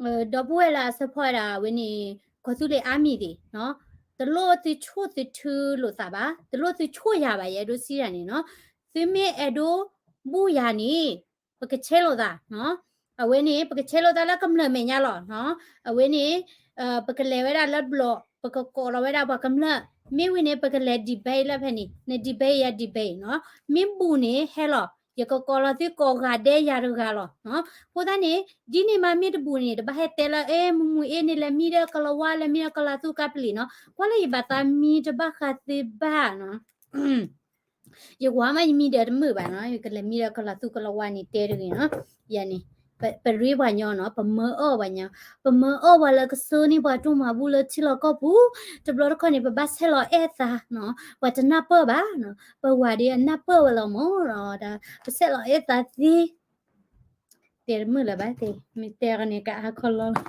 ၤ, ဒီပုၢ်ဝဲၢ်လၢအ support ဒၣ်ဝဲန့ၣ် ကီၢ်သူလ့ၤ army သ့ၣ်နီၤ, တလိၣ်သုဆိၣ်သုထုလိာ်သးဘၣ်, တလိၣ်သုဆိၣ်ယၤဘၣ်, ယအဲၣ်ဒိးစံးဒၣ်န့ၣ်နီၤ, သုမ့ၢ်အဲၣ်ဒိးဘူၣ်ယၤန့ၣ် ပကဆဲးလိာ်သးနီၤ. အဝဲန့ၣ် ပကဆဲးလိာ်သးလၢကမျၢၢ်မဲာ်ညါလီၤနီၤ. အဝဲန့ၣ် ပကလဲၤဝဲဒၣ်လၢဘျီၣ်, ပကကိးလီၤဝဲဒၣ်ပှၤကမျၢၢ်, မ့ၢ်ဝံၤန့ၣ် ပကလဲၤ debate လၢဖဲန့ၣ်, န debate ယၤ debate နီၤ. မ့ၢ်ဘူၣ်န့ၣ်ဟဲလီၤ, ယကကိးလီၤသုကိးဂၤဒဲးယၤတဂၤလီၤနီၤ. အဃိသတးန့ၣ် ဒ်န့ၣ်မးမ့ၢ်တဘူၣ်န့ၣ် တဘၣ်ဟဲတဲလၢ အဲ မုၢ်မုၢ်အ့ နလဲၤမံဒီးကလီၤဝါ လဲၤမံဒီးကလီၤသူကါပလံၤနီၤ. ကွၢ်လၢယဘၣ်သးမံတဘၣ်ဃးသုဘၣ်နီၤ. ယဝၤမးယမံဒီးတမုာ်ဘၣ်နီၤ, ယကလဲၤမံဒီးကလီၤသူကလီၤဝါန့ၣ်တဲတဂ့ၤနီၤ. ယၤန့ၣ် ပရ့ပှၤညီနီၤ, ပမၢအီၣ်ပှၤညီ, ပမၢအီၣ်ပှၤလၢကစိန့ၢ်ပှၤတိၢ်မၤဘူၣ်လၢထံလီၢ်ကီၢ်ပူၤ, တဘျီတခီၣ်န့ၣ် ပဘၣ်ဆဲးလီၤအဲၣ်သးနီၤ, ပှၤတနၢ်ပၢၢ်ဘၣ်နီၤ, ပဝၤဒီးအနၢ်ပၢၢ်ဝဲလီၤမးနီၤ, ဒီးပဆဲးလီၤအဲၣ်သးသ့, တဲတမုာ်လၢၤဘၣ်သ့, မ့ၢ်တဲအီၤန့ၣ် ကအါခီလီၤလီ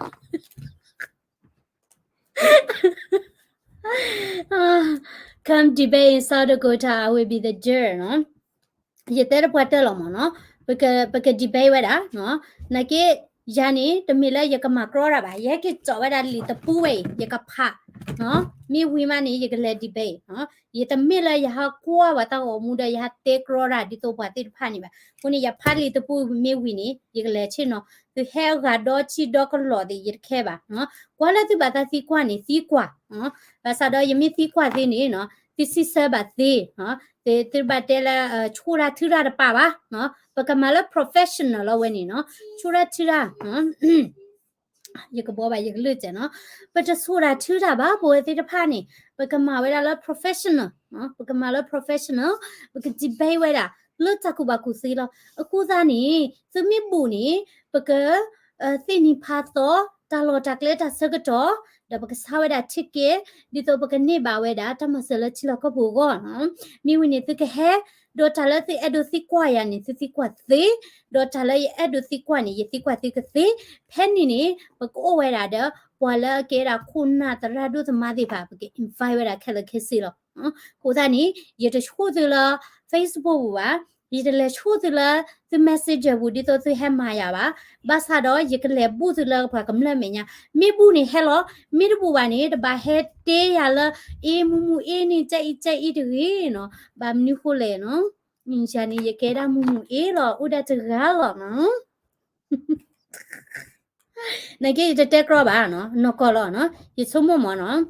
ၤ. Come debate in South Dakota, I will be the judge နီၤ. ယတဲတပှၢ်တၢၢ်လီၤမးနီၤ. ပက ပက debate ဝဲဒၣ်နီၤ. နာ်က့ ယၤန့ၣ် တမ့ၢ်လၢယကမၤကြီတၢ်ဘၣ်. ယဟဲက့ၤစိာ်ဝဲဒၣ်လံာ်တပူဝဲအံၤ ယကဖးနီၤ. မ့ၢ်ဝံၤမးန့ၣ် ယကလဲၤ debate နီၤ. ယတမ့ၢ်လၢယဟးကွၢ်ဝဲတၢ်ဂီၤမူဒီး ယဟးတဲကြီတၢ်ဒ်သိးပှၤသ့ၣ်တဖၣ်န့ၣ်ဘၣ်. အဃိန့ၣ် ယဖးလံာ်တပူမ့ၢ်ဝံၤန့ၣ် ယကလဲၤဆ့ၣ်နီၤ. သုဟဲအဂၤဒီဆံဒီကလီၢ်သ့ၣ် ယတခဲဘၣ်နီၤ. ကွၢ်လၢသုဘၣ်သးသံကွၢ်န့ၣ် သံကွၢ်နီၤ. ဘၣ်ဆၣ်ဒီးယမ့ၢ်သံကွၢ်သ့န့ၣ်နီၤ သုစံးဆၢဘၣ်သ့နီၤ. သု သုတဘၣ်တဲလၢ ဆိၣ်တၢ်ထုတၢ်တပာ်ဘၣ်နီၤ. ပကမၤလၢ professional လီၤဝဲန့ၣ်နီၤ. ဆိၣ်တၢ်ထုတၢ်နီၤ. ယကဘှီဘၣ်ယကလုၢ်စဲးနီၤ, ပတဆိၣ်တၢ်ထုတၢ်ဘၣ် ပဝဲသ့ၣ်တဖၣ်န့ၣ် ပကမၤဝဲဒၣ်လၢ professional, ပကမၤလၢ professional, ပက debate ဝဲဒၣ် လၢတၢ်ကူၣ်ဘၣ်ကူၣ်သ့လီၤ. အဃိသတးန့ၣ် သုမ့ၢ်ဘူၣ်န့ၣ် ပက သ့ၣ်နံၤဖးသီ တၢ်လီၢ်တၢ်ကျဲတၢ်ဆၢကတီၢ်, ဒီးပကဆါဝဲဒၣ် ticket, ဒ်သိးပကန့ၢ်ဘၣ်ဝဲဒၣ် တၢ်မၤစၢၤလၢထံလီၢ်ကီၢ်ပူၤအဂီၢ်နီၤ. မ့ၢ်ဝံၤန့ၣ်သုကဟဲ, ဒီးတၢ်လၢသုအဲၣ်ဒိးသံကွၢ်ယၤန့ၣ် သုသံကွၢ်သ့, ဒီးတၢ်လၢယအဲၣ်ဒိးသံကွၢ်န့ၣ် ယသံကွၢ်သုကသ့, ဖဲန့ၣ်န့ၣ် ပကအိၣ်ဝဲဒၣ်ဒီး ပှၤလၢအကဲဒၣ်ခိၣ်နၢ်သရၣ်ဒိၣ်သမါသ့ၣ်တဖၣ် ပက invite ဝဲဒၣ်ခဲလၢာ်ခဲဆ့လီၤ. အဃိသတးန့ၣ် ယတဆိၣ်သုလၢ Facebook ပူၤဘၣ်, ယတလဲၤဆိၣ်သုလၢသု messenger ပူၤ ဒ်သိးသုဟဲမၤယၤဘၣ်. ဘၣ်ဆၣ်ဒီးယကလဲၤဘူၣ်သုလၢပှၤကမျၢၢ်မဲာ်ညါ, မ့ၢ်ဘူၣ်န့ၣ်ဟဲလီၤ, မ့ၢ်တဘူၣ်ဘၣ်န့ၣ် တဘၣ်ဟဲတဲယၤလၢ အ့ မူမူအ့န့ၣ် ကအံၤကအံၤတဂ့ၤနီၤ, ဘၣ်မနုၤဃိလဲၣ်နီၤ, ယၤန့ၣ် ယကဲဒၣ်မူမူအ့လီၤ, အိၣ်ဒၣ်တဂၤလီၤနီၤ. နက့ယတတဲကြီဘၣ်နီၤ, နီၢ်ကီၢ်လီၤနီၤ, ယဆိကမိၣ်မးနီၤ,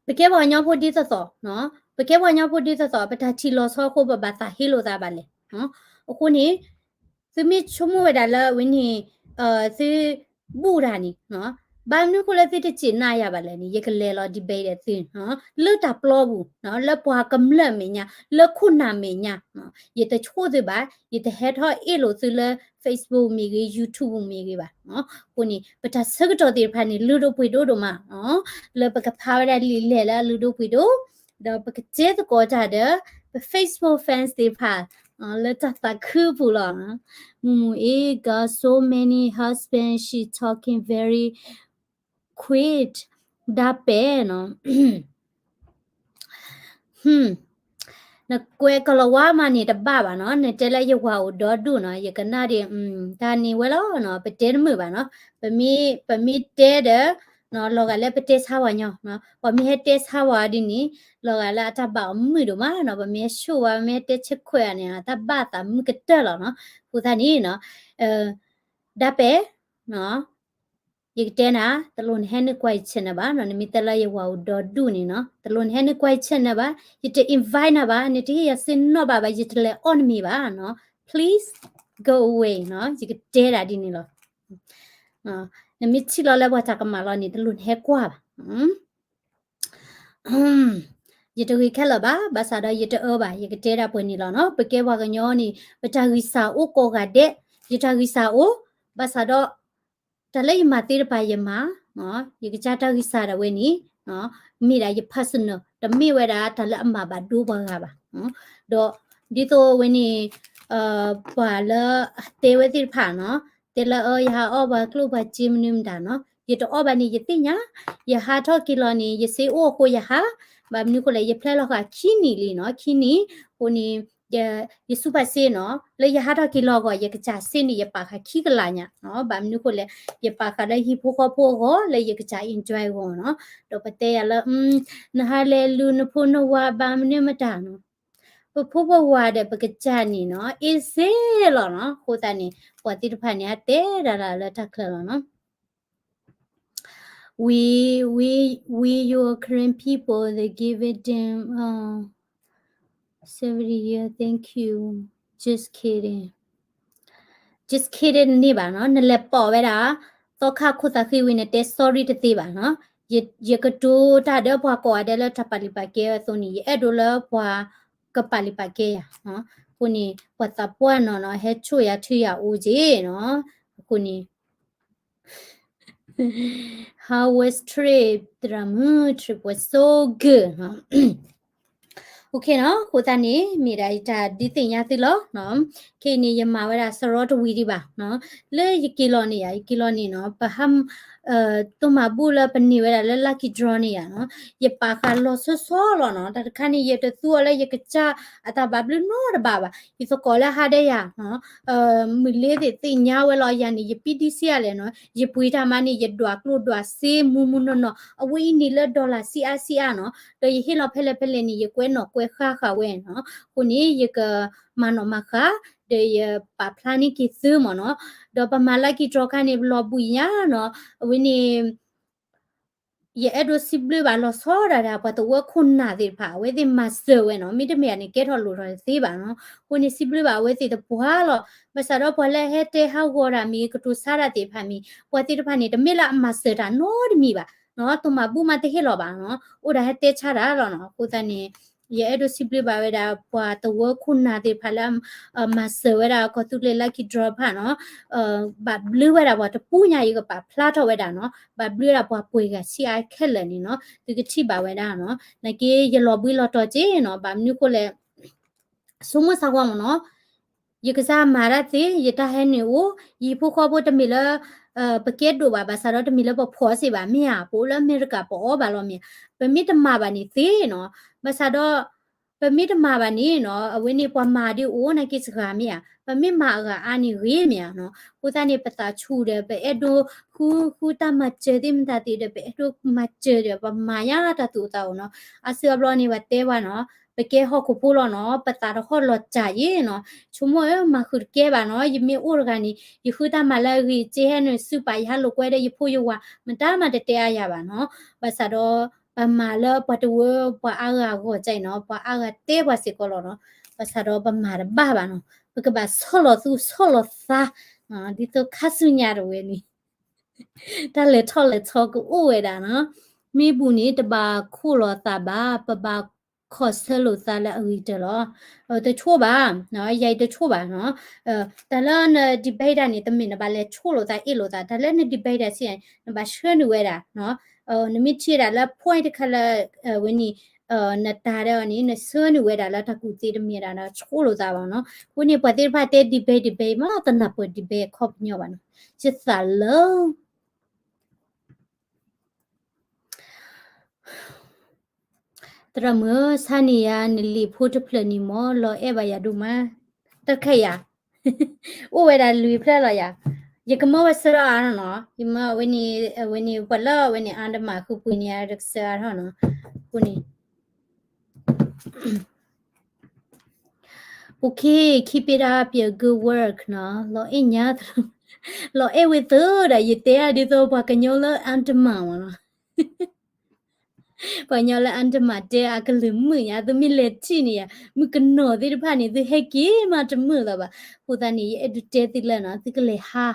ပကဲပှၤကညီဖိဒ်သိးသိး, ပကဲပှၤကညီဖိဒ်သိးသိး ပတၢ်ထံၣ်လီၤဆီအဃိ ပဘၣ်သးဟ့လိာ်သးဘၣ်လဲၣ်. အဃိန့ၣ် သုမ့ၢ်ဆိကမိၣ်ဝဲဒၣ်လၢဝဲန့ၣ် သုဘူၣ်တၢ်န့ၣ်, ဘၣ်မနုၤဃိလၢသုတစံးနၢ်ယၤဘၣ်လဲၣ်န့ၣ် ယကလဲၤလီၤ debate ဒီးသု, လၢတၢ်ပျီပူၤ, လၢပှၤကမျၢၢ်မဲာ်ညါ, လၢခိၣ်နၢ်မဲာ်ညါ, ယတဆိၣ်သုဘၣ်, ယတဟဲထီၣ်အ့ၣ်လိာ်သုလၢ Facebook မ့ၢ်ဂ့ၤ YouTube မ့ၢ်ဂ့ၤဘၣ်. အဃိန့ၣ် ပတၢ်ဆၢကတီၢ်သ့ၣ်တဖၣ်န့ၣ် လုၢ်ဒိၣ်ပှ့ၤဒိၣ်ဒိၣ်မး, လၢပကဖးဝဲဒၣ်လံာ်လဲၢ်လၢအလုၢ်ဒိၣ်ပှ့ၤဒိၣ်, ဒီးပကတဲသကိးတၢ်ဒီး ပ Facebook fans သ့ၣ်တဖၣ် လၢတၢ်သးခုပူၤလီၤ. မူမူအ့ got so many husbands, she talking very quiet, ဒၣ်ပဲနီၤ. နကွဲးကလီၤဝါမးန့ၣ်တဘၣ်ဘၣ်နီၤ, နတဲလၢယဝၤအိၣ်ဒီဒူၣ်နီၤ, ယကနၣ်ဒံး, တၢ်န့ၣ်ဝဲလီၤနီၤ, ပတဲတမုာ်ဘၣ်နီၤ, ပမ့ၢ်တဲဒီး လီၤဂာ်လၢပတဲဆါဝဲညီ, ပှၤမ့ၢ်ဟဲတဲဆါဝဲဒ်န့ၣ် လီၤဂာ်လၢအတၢ်ဘၣ်အီၤမုာ်ဒိၣ်မးနီၤ, ပမ့ၢ်ဟဲဆိၣ်ဝဲ ပမ့ၢ်ဟဲတဲဆဲခွဲးအီၤန့ၣ် တၢ်ဘၣ်သးမုာ်ကတၢၢ်လီၤနီၤ. အဃိသတးန့ၣ်နီၤ, ဒၣ်ပဲ ယကတဲနၤ, တလိၣ်နဟဲနုာ်ကွၢ်ယ channel ဘၣ်နီၤ, နမ့ၢ်တဲလၢယဝၤအိၣ်ဒီဒူၣ်န့ၣ်နီၤ, တလိၣ်နဟဲနုာ်ကွၢ်ယ channel ဘၣ်, ယတ invite နၤဘၣ်, နတဟ့ၣ်ယၤစ့နီၣ်ဘၣ်ဘၣ်, ယတလဲၤအီၣ်နမ့ၤဘၣ်နီၤ, please go away နီၤ, ယကတဲဒၣ်ဒ်န့ၣ်လီၤ. နမ့ၢ်ထံၣ်လီၤလၢပှၤတၢ်ကမၣ်လီၤန့ၣ် တလိၣ်နဟဲကွၢ်ဘၣ်. ယတဂ့ၤခဲလၢာ်ဘၣ်, ဘၣ်ဆၣ်ဒီးယတအၢဘၣ်, ယကတဲဒၣ်ပှဲၤန့ၣ်လီၤနီၤ, ပကဲပှၤကညီန့ၣ် ပတၢ်ဂံၢ်စၢ်အိၣ်ကိးဂၤဒဲး, ယတၢ်ဂံၢ်စၢ်အိၣ်, ဘၣ်ဆၣ်ဒီး တၢ်လၢယမၤသ့တဖၣ်ယမၤ, ယကစၢ်တၢ်ဂံၢ်စၢ်ဒၣ်ဝဲန့ၣ် မ့ၢ်ဒၣ်ယ personal, တမ့ၢ်ဝဲဒၣ်တၢ်လၢအမၤဘၣ်ဒိပှၤဂၤဘၣ်. ဒီးဒ်သိးဝဲန့ၣ် ပှၤလၢတဲဝဲသ့ၣ်တဖၣ်နီၤ, တဲလၢအၢ ယဟးအီၣ်ပှၤကျိၣ်ပှၤစ့မနုၤမတၤနီၤ, ယတအီၣ်ဘၣ်န့ၣ် ယသ့ၣ်ညါ, ယဟးထီၣ်က့ၤလီၤန့ၣ် ယစ့အိၣ်အဃိယဟး, ဘၣ်မနုၤဃိလဲၣ် ယဖျဲလီၤဃာ်ခံနံၣ်လံနီၤ, ခံနံၣ်, အဃိန့ၣ် ယစူးပာ်စ့နီၤ, လၢယဟးထီၣ်က့ၤလီၤအဂီၢ် ယကစၢ်စ့န့ၣ် ယပာ်ဃာ်ခံကလးညါ, ဘၣ်မနုၤဃိလဲၣ် ယပာ်ဃာ်လၢဟံၣ်ဖိဃီဖိအဂီၢ် လၢယကစၢ် enjoy အဂီၢ်နီၤ, ဒီးပတဲယၤလၢ နဟးလဲၤလူၤနဖိနဝၤဘၣ်မနုၤမတၤနီၤ, ပဖိပဝၤဒီးပကစၢ်န့ၣ်နီၤ အ့စ့လီၤနီၤ, အဃိသတးန့ၣ် ပှၤသ့ၣ်တဖၣ်န့ၣ် အတဲဒၣ်လၢတၢ်ချၢလီၤနီၤ. We, we, we your Karen people, they give it them, uh, seventy year, thank you. Just kidding. Just kidding န့ၣ်ဘၣ်နီၤ, နလဲၤပိာ်ဝဲဒၣ် သီခါခိၣ်သးဃံဝံၤ နတဲ sorry တသ့ဘၣ်နီၤ, ယကတိၤတၢ်ဒီးပှၤကိးဂၤဒဲးလၢတၢ်ပာ်လုၢ်ပာ်ကဲအသိးန့ၣ် ယအဲၣ်ဒိးလၢပှၤကပာ်လုၢ်ပာ်ကဲယၤ, အဃိန့ၣ် ပှၤသးပှၢ်နီၤနီၤ ဟဲဆိၣ်ယၤထုယၤအိၣ်က့နီၤ, အဃိန့ၣ် How was trip သရၣ်မုၣ် trip was so good နီၤ. Okay နီၤ, အဃိသတးန့ၣ် မ့ၢ်ဒၣ်ယတၢ်ဒုးသ့ၣ်ညါသုလီၤ. ခဲအံၤန့ၣ် ယမၤဝဲဒၣ်စရီတဝံၤဒံးဘၣ်, လၢယက့ၤလီၤန့ၣ်ယၤ, ယက့ၤလီၤန့ၣ်နီၤ, ပဟး တိၢ်မၤဘူၣ်လၢပန့ၢ်ဝဲဒၣ်လၢ lucky draw န့ၣ်ယၤနီၤ, ယပာ်ဃာ်လီၤဆီဆီလီၤနီၤ, တၢ်တခါန့ၣ် ယတသူအီၤလၢယကစၢ်အတၢ်ဘၣ်ဘျုးနီတဘ့ၣ်ဘၣ်, ယသကိးလၢဟါဒဲးယၤ မုၢ်လ့သ့ၣ်သ့ၣ်ညါဝဲလီၤ, ယၤန့ၣ် ယပံဒံစ့ယၤလဲၣ်နီၤ, ယပှ့ၤတၢ်မးန့ၣ် ယဒွးကျိၣ်ဒွးစ့မူမူနီၢ်နီၢ်, အဝဲအံၤန့ၣ်လၢ dollar စံးအါစံးအါနီၤ, ဒီးယဟ့ၣ်လီၤဖဲလဲၣ်ဖဲလဲၣ်န့ၣ် ယကွဲးနီၣ်ကွဲးဃါဃာ်ဝဲနီၤ, အဃိန့ၣ် ယကမၤနီၣ်မၤဃါ, ဒီးယပာ်ဖျါန့ၢ်က့ၤသုမ့ၢ်နီၤ, ဒီးပမၤ lucky draw ခါန့ၣ် ပလီၤဘှံးညါနီၤ, အဝဲန့ၣ် ယအဲၣ်ဒိးစံးဘျုးဘၣ်လီၤဆီဒၣ်တၢ် ပှၤသဝီခိၣ်နၢ်သ့ၣ်တဖၣ် အဝဲသ့ၣ်မၤစၢၤဝဲနီၤ, မ့တမ့ၢ်န့ၣ် ကဲထီၣ်လိၣ်ထီၣ်တသ့ဘၣ်နီၤ. အဃိန့ၣ် စံးဘျုးဘၣ်အဝဲသ့ၣ်တပှၢ်လီၤ. ဘၣ်ဆၣ်ဒီးပှၤလၢဟဲတဲဟးဂီၤတၢ်မ့ၢ် ကတိၤဆါတၢ်သ့ၣ်တဖၣ်မ့ၢ် ပှၤသ့ၣ်တဖၣ်န့ၣ် တမ့ၢ်လၢအမၤစၢၤတၢ်နီတမံၤဘၣ်နီၤ, တိၢ်မၤဘူၣ်မးတဟ့ၣ်လီၤဘၣ်နီၤ, အိၣ်ဒၣ်ဟဲတဲဆါတၢ်လီၤနီၤ. အဃိသတးန့ၣ် ယအဲၣ်ဒိးစံးဘျုးဘၣ်ဝဲဒၣ် ပှၤသဝီခိၣ်နၢ်သ့ၣ်တဖၣ်လၢ မၤစၢၤဝဲဒၣ် ကီၢ်သူလ့ၤ lucky draw တဖၣ်နီၤ, ဘၣ်ဘျုးဝဲဒၣ်ပှၤတပူၤညါ ယကပာ်ဖျါထီၣ်ဝဲဒၣ်နီၤ, ဘၣ်ဘျုးဝဲဒၣ်ပှၤပှ့ၤဂၤဆံးအါခဲလၢာ်န့ၣ်နီၤ, သုကထံၣ်ဘၣ်ဝဲဒၣ်နီၤ, နာ်က့ယလီၤဘှံးလီၤတီၤက့နီၤ, ဘၣ်မနုၤဃိလဲၣ် ဆိကမိၣ်ဆါဝါမ့ၢ်နီၤ, ယကစၢ်မၤတၢ်သ့ ယတၢ်ဟဲနုာ်အိၣ်, ယဟံၣ်ဖိဃီဖိတမ့ၢ်လၢ ပကဲဒိၣ်ဘၣ်, ဘၣ်ဆၣ်ဒီးတမ့ၢ်လၢပဖှီၣ်စ့ၢ်ဘၣ်မ့ၢ်ဧါ, ပအိၣ်လၢအမဲရကၤပအီၣ်ဘၣ်လီၤမ့ၢ်ဧါ, ပမ့ၢ်တမၤဘၣ်န့ၣ်သ့နီၤ, ဘၣ်ဆၣ်ဒီး ပမ့ၢ်တမၤဘၣ်န့ၣ်နီၤ, အဝဲန့ၣ်ပှၤမၤဒ်အိၣ်နာ်က့စှၤမ့ၢ်ဧါ, ပမ့ၢ်မၤအဂၤအါန့ၣ်ဂ့ၤမ့ၢ်ဧါနီၤ, အဃိသတးန့ၣ် ပသးဆူၣ်ဒီး ပအဲၣ်ဒိးဃု ဃုတၢ်မၤစၢၤသ့ၣ်မတၤသ့ၣ်ဒီး ပအဲၣ်ဒိးမၤစၢၤဒီး ပမၤညါတၢ်သူၣ်အိၣ်သးအိၣ်နီၤ, အါစုအါဘျီန့ၣ် ပှၤတဲဝဲနီၤ, ပကဲဟီၣ်ခိၣ်ဖိလီၤနီၤ, ပသးတဟီၣ်လီၤစၢ်ယ့ၣ်နီၤ, ဆိကမိၣ်ဧၢ မၤဃုာ်တကဲဘၣ်နီၤ, ယမ့ၢ်အိၣ်တဂၤန့ၣ် ယဃုတၢ်မၤလၢအဂ့ၤ က့ဟဲနုာ်ဆူပာ်ယဟးလိာ်ကွဲဒီးယဖိယဝၤ မတၤမၤတတဲအါယၤဘၣ်နီၤ, ဘၣ်ဆၣ်ဒီး ပမၤလၢပှၤတဝၢပှၤအါဂၤအဂီၢ်ကၢအံၤနီၤ, ပှၤအါဂၤတဲပှၤစ့ၢ်ကီးလီၤနီၤ, ဘၣ်ဆၣ်ဒီးပမၤတဘၣ်ဘၣ်နီၤ, ပကဘၣ်ဆီၣ်လီၤသူဆီၣ်လီၤသး, ဒ်သိးခါဆူညါတဝဲန့ၣ် တၢ်လဲၤထီၣ်လဲၤထီကအိၣ်ဝဲဒၣ်နီၤ, မ့ၢ်ဘူးန့ၣ် တဘၣ်ခိၣ်လီၤသးဘၣ်, ပဘၣ်ခီၣ်ဆၢလိာ်သးလၢအဂ့ၤကတၢၢ်လီၤ, တဆိၣ်ဘၣ်, ယၤအံၤတဆိၣ်ဘၣ်နီၤ, တၢ်လၢန debate တၢ်န့ၣ် တမ့ၢ်နဘၣ်လဲၤဆိၣ်လိာ်သးအ့ၣ်လိာ်သး, တၢ်လၢန debate တၢ်စံး နဘၣ်ဆှၢနုာ်ဝဲဒၣ် နမ့ၢ်ထံၣ်ဒၣ်လၢ point တခါလၢ ဝဲန့ၣ် နတၢ်ဒီးန့ၣ် နဆှၢနုာ်ဝဲဒၣ်လၢတၢ်ကူၣ်သ့တမ့ၢ်ဒၣ်ဒီးဆိၣ်လိာ်သးဘၣ်နီၤ. အဃိန့ၣ် ပှၤသ့ၣ်တဖၣ်တဲ debate debate မ့ၢ်တနၢ်ပၢၢ် debate အခီပညီဘၣ်နီၤ. ယသးလၢ သရၣ်မုၣ် ဆါန့ၢ်ယၤ နလံာ်ဖိတဖျၢၣ်န့ၣ်မ့ၢ် လီၤအဲၣ်ဘၣ်ယၤဒိၣ်မး တၢ်တခါယၤ အိၣ်ဝဲဒၣ်လွံၢ်ဖျၢၣ်လီၤယၤ, ယကမၢဝဲဆၢအါနီၤ, ယမၢဝဲန့ၣ် ဝဲန့ၣ် ပှၤလၢအဝဲန့ၣ် အါတမး ဃုပှ့ၤန့ၢ်ယၤတကဆၢအါထီၣ်နီၤ, အဃိန့ၣ် Okay, keep it up, your good work နီၤ, လီၤအဲၣ်ညါ, လီၤအဲၣ်ဝဲသၢဒီး ယတဲအါဒ်သိးပှၤကညီလၢအါတမးမ့ၢ်နီၤ. ပှၤကညီလၢအါတမးတဲအကလုၢ်မုာ်ညါ, သုမ့ၢ်လဲၤထံၣ်န့ၣ်ယၤ မုၣ်ကနီၤသ့ၣ်တဖၣ်န့ၣ် သုဟဲက့ၤမးတမုာ်လၢၤဘၣ်. အဃိသတးန့ၣ် ယအဲၣ်ဒိးတဲသုလၢနီၤ, သုကလဲၤဟါ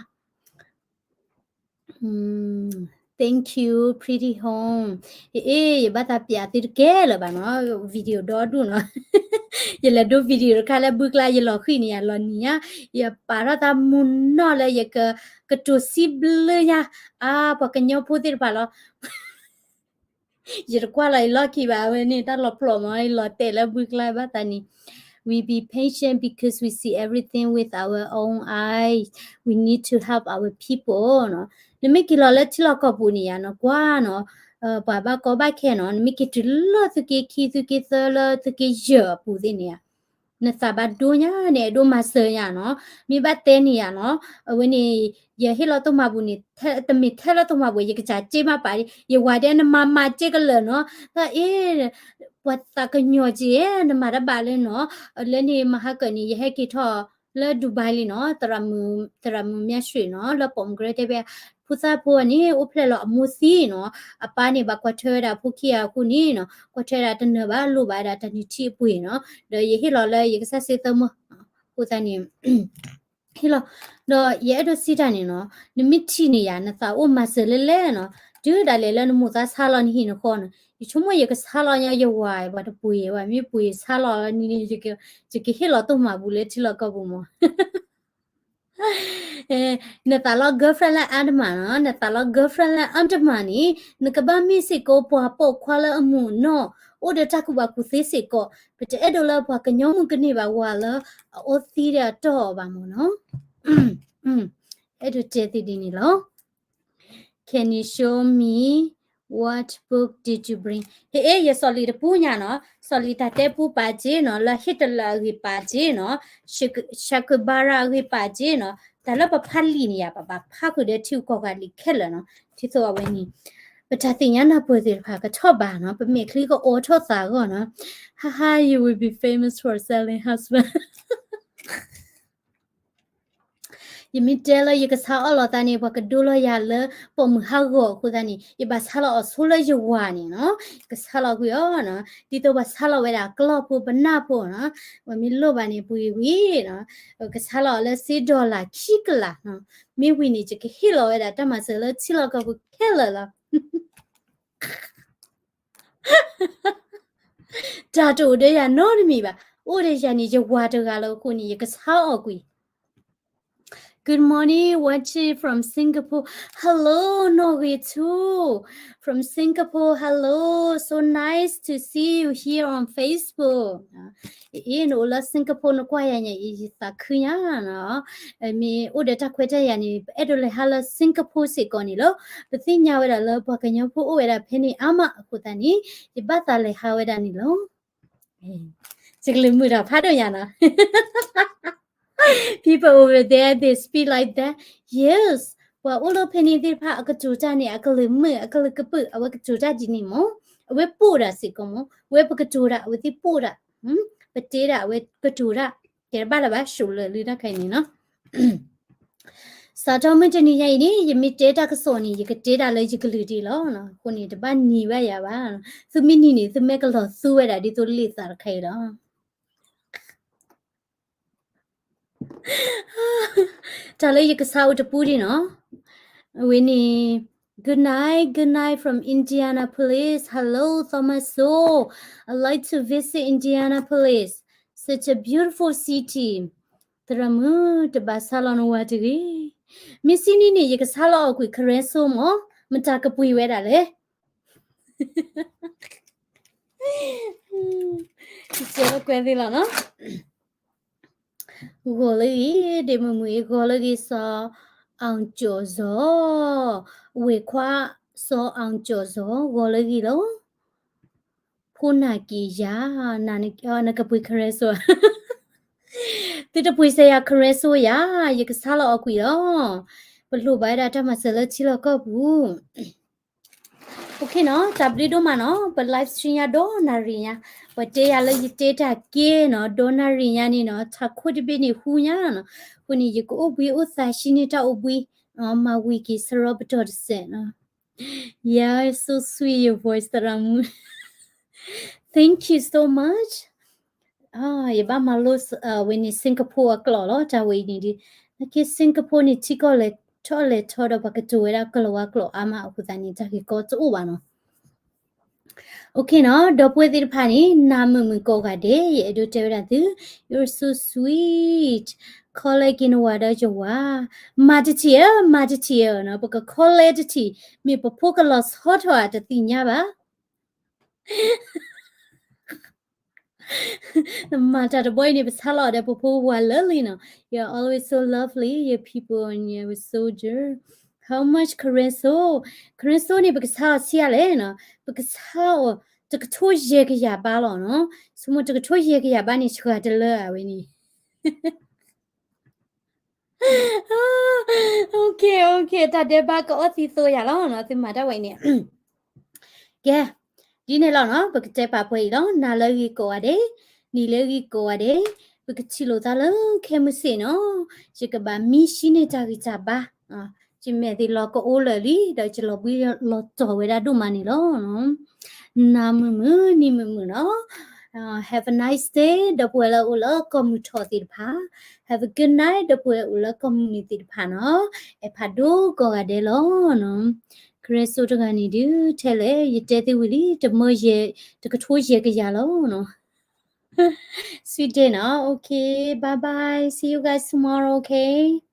Thank you, pretty home. အ့ ယဘၣ်သးပျးသုတကဲလၢၤဘၣ်နီၤ, video ဒီဒူၣ်နီၤ. ယလဲၤဒိ video တခါလၢဘုကျါ ယလီၤဃံၤန့ၣ်ယၤ လီၤနံၤညါ, ယပာ်ထီၣ်သးမုၢ်နီၢ်လၢယက ကတိၤစံးဘျုးညါ, အါ ပှၤကညီဖိသ့ၣ်တဖၣ်လီၤ. ယတကွၢ်လီၤယလီၢ်ခံဘၣ်ဝဲန့ၣ် တၢ်လီၤပျီၢ်မး ယလီၤတဲာ်လၢဘုကျါဘၣ်သးန့ၣ်, we be patient because we see everything with our own eyes, we need to help our people နီၤ. နမ့ၢ်က့ၤလီၤလၢထံလီၢ်ကီၢ်ပူၤန့ၣ်ယၤနီၤ ကွၢ်နီၤ, ပှၤဘၣ်ကီဘၣ်ခဲနီၤ, နမ့ၢ်က့ၤတုၤလၢသုးက့ခံ သုးက့သၢလၢသုးက့ယဲၢ်အပူၤသ့ၣ်န့ၣ်ယၤ နသးဘၣ်ဒိညါန့ၣ် အဲၣ်ဒိးမၤစၢၤညါနီၤ, မ့ၢ်ဘၣ်တဲန့ၣ်ယၤနီၤ, အဝဲန့ၣ် ယဟ့ၣ်လီၤတိၢ်မၤပူၤန့ၣ် တမ့ၢ်ထဲလၢတိၢ်မၤပူၤ ယကစၢ်စ့မးပာ်, ယဝၤဒဲနမၤမၤစ့ကလၢာ်နီၤ, တၢ်အ့ၣ် ပှၤသးကညီၤက့ၤ နမၤတၢ်ဘၣ်လၢနီၤ, လၢန့ၣ်မဟါကၢၤန့ၣ် ယဟဲက့ၤထီၣ်လၢ Dubai လံနီၤ, သရၣ်မုၣ် သရၣ်မုၣ်မၠၣ်ရွှ့ၣ်နီၤ, လၢပိာ်မုၣ်ကရၢတဲဝဲ ဖိသၣ်ဖိန့ၣ် အိၣ်ဖျဲၣ်လီၤအမိၢ်သံနီၤ, အပၢ်န့ၣ် ဘၣ်ကွၢ်ထွဲဝဲဒၣ်အဖိခံဂၤအဃိန့ၣ်နီၤ, ကွၢ်ထွဲဒၣ်တနၢၤဘၣ်လိၣ်ဘၣ်ဒၣ်တၢ်နုၢ်ထံအပှ့ၤနီၤ, ဒီးယဟ့ၣ်လီၤလၢယကစၢ်စ့သၢမၢ, အဃိသတးန့ၣ် ဟ့ၣ်လီၤ, ဒီးယအဲၣ်ဒိးစံးတၢ်န့ၣ်နီၤ, နမ့ၢ်ထံၣ်န့ၣ်ယၤ နသးအိၣ်မၤစၢၤလဲၣ်လဲၣ်နီၤ, တုၤဒၣ်လဲာ်လၢနမိၢ်သးဆါလီၤနဟံၣ်နဃီနီၤ, ယဆိကမိၣ်ယကဆါလီၤညါယဝၤ ပှၤတပှ့ၤဝဲ မ့ၢ်ပှ့ၤဆါလီၤလီၤန့ၣ် ယကဟ့ၣ်လီၤတိၢ်မၤပူၤလၢထံလီၢ်ကီၢ်ပူၤမး နသးလီ girlfriend လၢအါတမးနီၤ, နသးလီ girlfriend လၢအါတမးန့ၣ် နကဘၣ်မ့ၢ်စ့ၢ်ကီးပှၤပိာ်ခွါလၢအမုာ်နီၢ်, အိၣ်ဒီးတၢ်ကူၣ်ဘၣ်ကူၣ်သ့စ့ၢ်ကီး, ပတအဲၣ်ဒိးလၢပှၤကညီမုၣ်ကန့ၢ်ဘၣ်ဝၤလၢအအီသံဒီးအတီၢ်အီၤဘၣ်မးနီၤ. အဲၣ်ဒိးတဲသ့ဒ်န့ၣ်လီၤ. Can you show me what book did you bring? ဟ့ၣ် ယစီၤလံၤတပူညါနီၤ, စီၤလံၤတၢ်တဲပူပာ်က့နီၤ, လၢ Hitler အဂ့ၢ်ပာ်က့နီၤ, Che Guevara အဂ့ၢ်ပာ်က့နီၤ, တၢ်လၢပဖးလံာ်န့ၣ်ယၤ ပဘၣ်ဖးဃုာ်ဒီးထံဂုၤကီၢ်ဂၤလံာ်ခဲလၢာ်နီၤ, ဒ်သိးအဝဲန့ၣ် ပတၢ်သ့ၣ်ညါနၢ်ပၢၢ်သ့ၣ်တဖၣ်ကထီၣ်ဘၣ်နီၤ, ပမဲာ်ချံကအိးထီၣ်သးအဂီၢ်နီၤ. Ha ha, you will be famous for selling husband. ယမ့ၢ်တဲလၢယကဆါအီၣ်လီၤသးန့ၣ် ပှၤကဒိလီၤယၤလၢပိာ်မုၣ်ဟးဂီၤအဃိသတးန့ၣ် ယဘၣ်ဆါလီၤအီၤဆိလၢယဝၤန့ၣ်နီၤ, ယကဆါလီၤကွံာ်အီၤနီၤ, ဒ်သိးပှၤဆါလီၤဝဲဒၣ်ကျီၢ်ဖိပနၢ်ဖိနီၤ, ပှၤမ့ၢ်လိၣ်ဘၣ်န့ၣ် ပှ့ၤဝံၤနီၤ, ကဆါလီၤအီၤလၢစ့ dollar ခံကလးနီၤ, မ့ၢ်ဝံၤန့ၣ် ယကဟ့ၣ်လီၤဝဲဒၣ်တၢ်မၤစၢၤလၢထံလီၢ်ကီၢ်ပူၤခဲလၢာ်လီၤ. တၢ်တအိၣ်ဒီးယၤနီတမံၤဘၣ်, အိၣ်ဒီးယၤန့ၣ် ယဝၤတဂၤလီၤအဃိန့ၣ် ယကဆါအီၤကွံာ်. Good morning, watching from Singapore. Hello, နီၣ်ဂံၢ်ထူ from Singapore. Hello, so nice to see you here on Facebook. အ့ နအိၣ်လၢ Singapore နကွၢ်ယၤညါအံၤ ယသးခုညါနီၤ. မ့ၢ်အိၣ်ဒီးတၢ်ခွဲးတၢ်ယာ်န့ၣ် ပအဲၣ်ဒိးလဲၤဟးလၢ Singapore စ့ၢ်ကီးန့ၣ်လီၤ. ပသ့ၣ်ညါဝဲဒၣ်လၢပှၤကညီဖိအိၣ်ဝဲဒၣ်ဖဲန့ၣ်အါမးအဃိသတးန့ၣ် ယဘၣ်သးလဲၤဟးဝဲဒၣ်န့ၣ်လီၤ. ယကလုၢ်မုာ်တၢ်ဖးဒိၣ်ညါနီၤ. People over there, they speak like that. Yes, ပှၤအိၣ်လၢဖဲန့ၣ်သ့ၣ်တဖၣ် အကတိၤတၢ်န့ၣ် အကလုၢ်မုာ် အကလုၢ်ကပုာ် အဝဲကတိၤတၢ်ဒ်န့ၣ်မး, အဝဲပိာ်ဒၣ်စ့ၢ်ကီးမး, အဝဲပကတိၤဒၣ် အဝဲသ့ၣ်ပိာ်ဒၣ်, ပတဲဒၣ် အဝဲကတိၤဒၣ်, ကဲတဘၣ်လၢၤဘၣ် ရှုံးလၢာ်လံတၢ်ခဲအံၤန့ၣ်နီၤ. စးထီၣ်မုၢ်တနံၤညါအံၤန့ၣ် ယမ့ၢ်တဲတၢ်ကစီၣ်န့ၣ် ယကတဲဒၣ်လၢယကလုၢ်ဒံးလီၤ. အဃိန့ၣ် တဘၣ်နံၤဘၣ်ယၤဘၣ်. သုမ့ၢ်နံၤန့ၣ် သုမ့ၢ်ကလီၤသူဝဲဒၣ်ဒ်သိးလံာ်သးတခါအံၤလီၤ. တၢ်လၢယကဆါအိၣ်တပူၤဒံးနီၤ. အဝဲန့ၣ် Good night, good night from Indianapolis. Hello, Thomas Soo. I like to visit Indianapolis. Such a beautiful city. သရၣ်မုၣ် တဘၣ်ဆါလီၤနဝၤတဂ့ၤ. မ့ၢ်စံနံၤန့ၣ် ယကဆါလီၤအီၤကွံာ် Karen Soo မး, မတၤကပှ့ၤဝဲဒၣ်လဲၣ်. ယစဲးလီၤကွဲသ့လီၤနီၤ. ဂီၤလၢဂ့ၤ ဒ့မုၢ်မုၢ်အံၤ ဂီၤလၢဂ့ၤ စီၤအီၣ်ကၠီၣ်စီၤ, ဝ့ၢ်ခွါ စီၤအီၣ်ကၠီၣ်စီၤ ဂီၤလၢဂ့ၤလီၤ. ဖိနၢ်က့ၤယၤ, နကပှ့ၤ Karen Soo, သုတပှ့ၤစဲယၤ Karen Soo ယၤ, ယကဆါလီၤအီၤကွံာ်လီၤ. ပလိၣ်ဘၣ်ဝဲဒၣ်တၢ်မၤစၢၤလၢထံလီၢ်ကီၢ်ပူၤ. Okay နီၤ, တၢ်ဘျုးဒိၣ်မးနီၤ, ပ live stream ညါဒီးနၣ်ရံၣ်ညါ, ပှၤတဲယၤလၢယတဲတၢ်ကဲနီၤ, ဒီးနၣ်ရံၣ်ညါန့ၣ်နီၤ, ထးခိၣ်တဘ့ၣ်န့ၣ်ဟူညါနီၤ, အဃိန့ၣ် ယကအိၣ်ဘှံးအိၣ်သါ ဟံးန့ၢ်တၢ်အိၣ်ဘှံး, မၤဝံၤက့ၤစရီပတီၢ်တစဲးနီၤ. Yeah, so sweet your voice သရၣ်မုၣ်. Thank you so much. ယဘၣ်မၤလိဝဲန့ၣ် Singapore အကျိာ်လီၤ, တၢ်ဝဲအံၤန့ၣ်ဒ်, နက့ Singapore န့ၣ် ထံကီၢ်လဲၤထီၣ်လဲၤထီဒီး ပှၤကတိၤဝဲဒၣ်ကလၤဝါကျိာ်အါမးအဃိသတးန့ၣ် တၢ်ဂ့ၢ်ကီတအိၣ်ဘၣ်နီၤ. Okay နီၤ, ဒီပုၢ်ဝဲၢ်သ့ၣ်တဖၣ်န့ၣ် နၤမုာ်မုာ်ကိးဂၤဒဲး, ယအဲၣ်ဒိးတဲဝဲဒၣ်သု, you're so sweet. ခီလဲက့ၤနဝၤဒီးယဝၤ, မၤတထံၣ်ဧၢ, မၤတထံၣ်ဧၢနီၤ, ပကခီလဲတထံၣ်, မ့ၢ်ပဖိကလီၤဆီထီၣ်ဧါ တသ့ၣ်ညါဘၣ်. နမၤတၢ်တဘီအံၤန့ၣ် ပဆါလီၤဒီးပဖိဝၤလၢာ်လံနီၤ. You're always so lovely, your people and your soldier. How much Karen Soo? Karen Soo န့ၣ် ပကဆါအီၤဆံးအါလဲၣ်နီၤ. ပကဆါအီၤ တကထိယဲၢ်ကယၤဘးလီၤနီၤ. ဆိကမိၣ်တကထိယဲၢ်ကယၤဘးန့ၣ် စှၤတလၢအဝဲန့ၣ် Okay, okay, တၢ်ဒဲးဘးကအီၣ်သံသိယၤလီၤနီၤ, သုမၤတၢ်ဝဲအံၤန့ၣ်. ကဲ, ဒ်န့ၣ်လီၤနီၤ, ပကတဲပာ်ပှဲၤအံၤလီၤ. နၤလၢအဂ့ၤကိးဂၤဒဲး, နံၤလၢအဂ့ၤကိးဂၤဒဲး, ပကထံၣ်လိာ်သးလၢခဲမုၢ်ဆ့ၣ်နီၤ, ယကဘၣ်မံဟံးန့ၢ်တၢ်ဂံၢ်တၢ်ဘါ, ယမဲာ်သ့ၣ်လီၤကအိၣ်လၢာ်လံ, ဒီးယလီၤဘှံးလီၤတီၤဝဲဒၣ်ဒိၣ်မးန့ၣ်လီၤ. နၤမုာ်မုာ်, နံၤမုာ်မုာ်နီၤ. Have a nice day, ဒီပုၢ်ဝဲၢ်လၢအိၣ်လၢကီၢ်မုၢ်ထီၣ်သ့ၣ်တဖၣ်. Have a good night, ဒီပုၢ်ဝဲၢ်အိၣ်လၢကီၢ်မုၢ်နုာ်သ့ၣ်တဖၣ်နီၤ. အဲၣ်ဖးဒိၣ်ကိးဂၤဒဲးလီၤနီၤ. Karen Soo တဂၤန့ၣ်ဒုး ထဲလဲၣ် ယတဲသ့ဝံၤလံ, တမၢယဲၢ်, တကထိယဲၢ်ကယၤလီၤနီၤ. Sweet day နီၤ. Okay, bye bye, see you guys tomorrow, okay?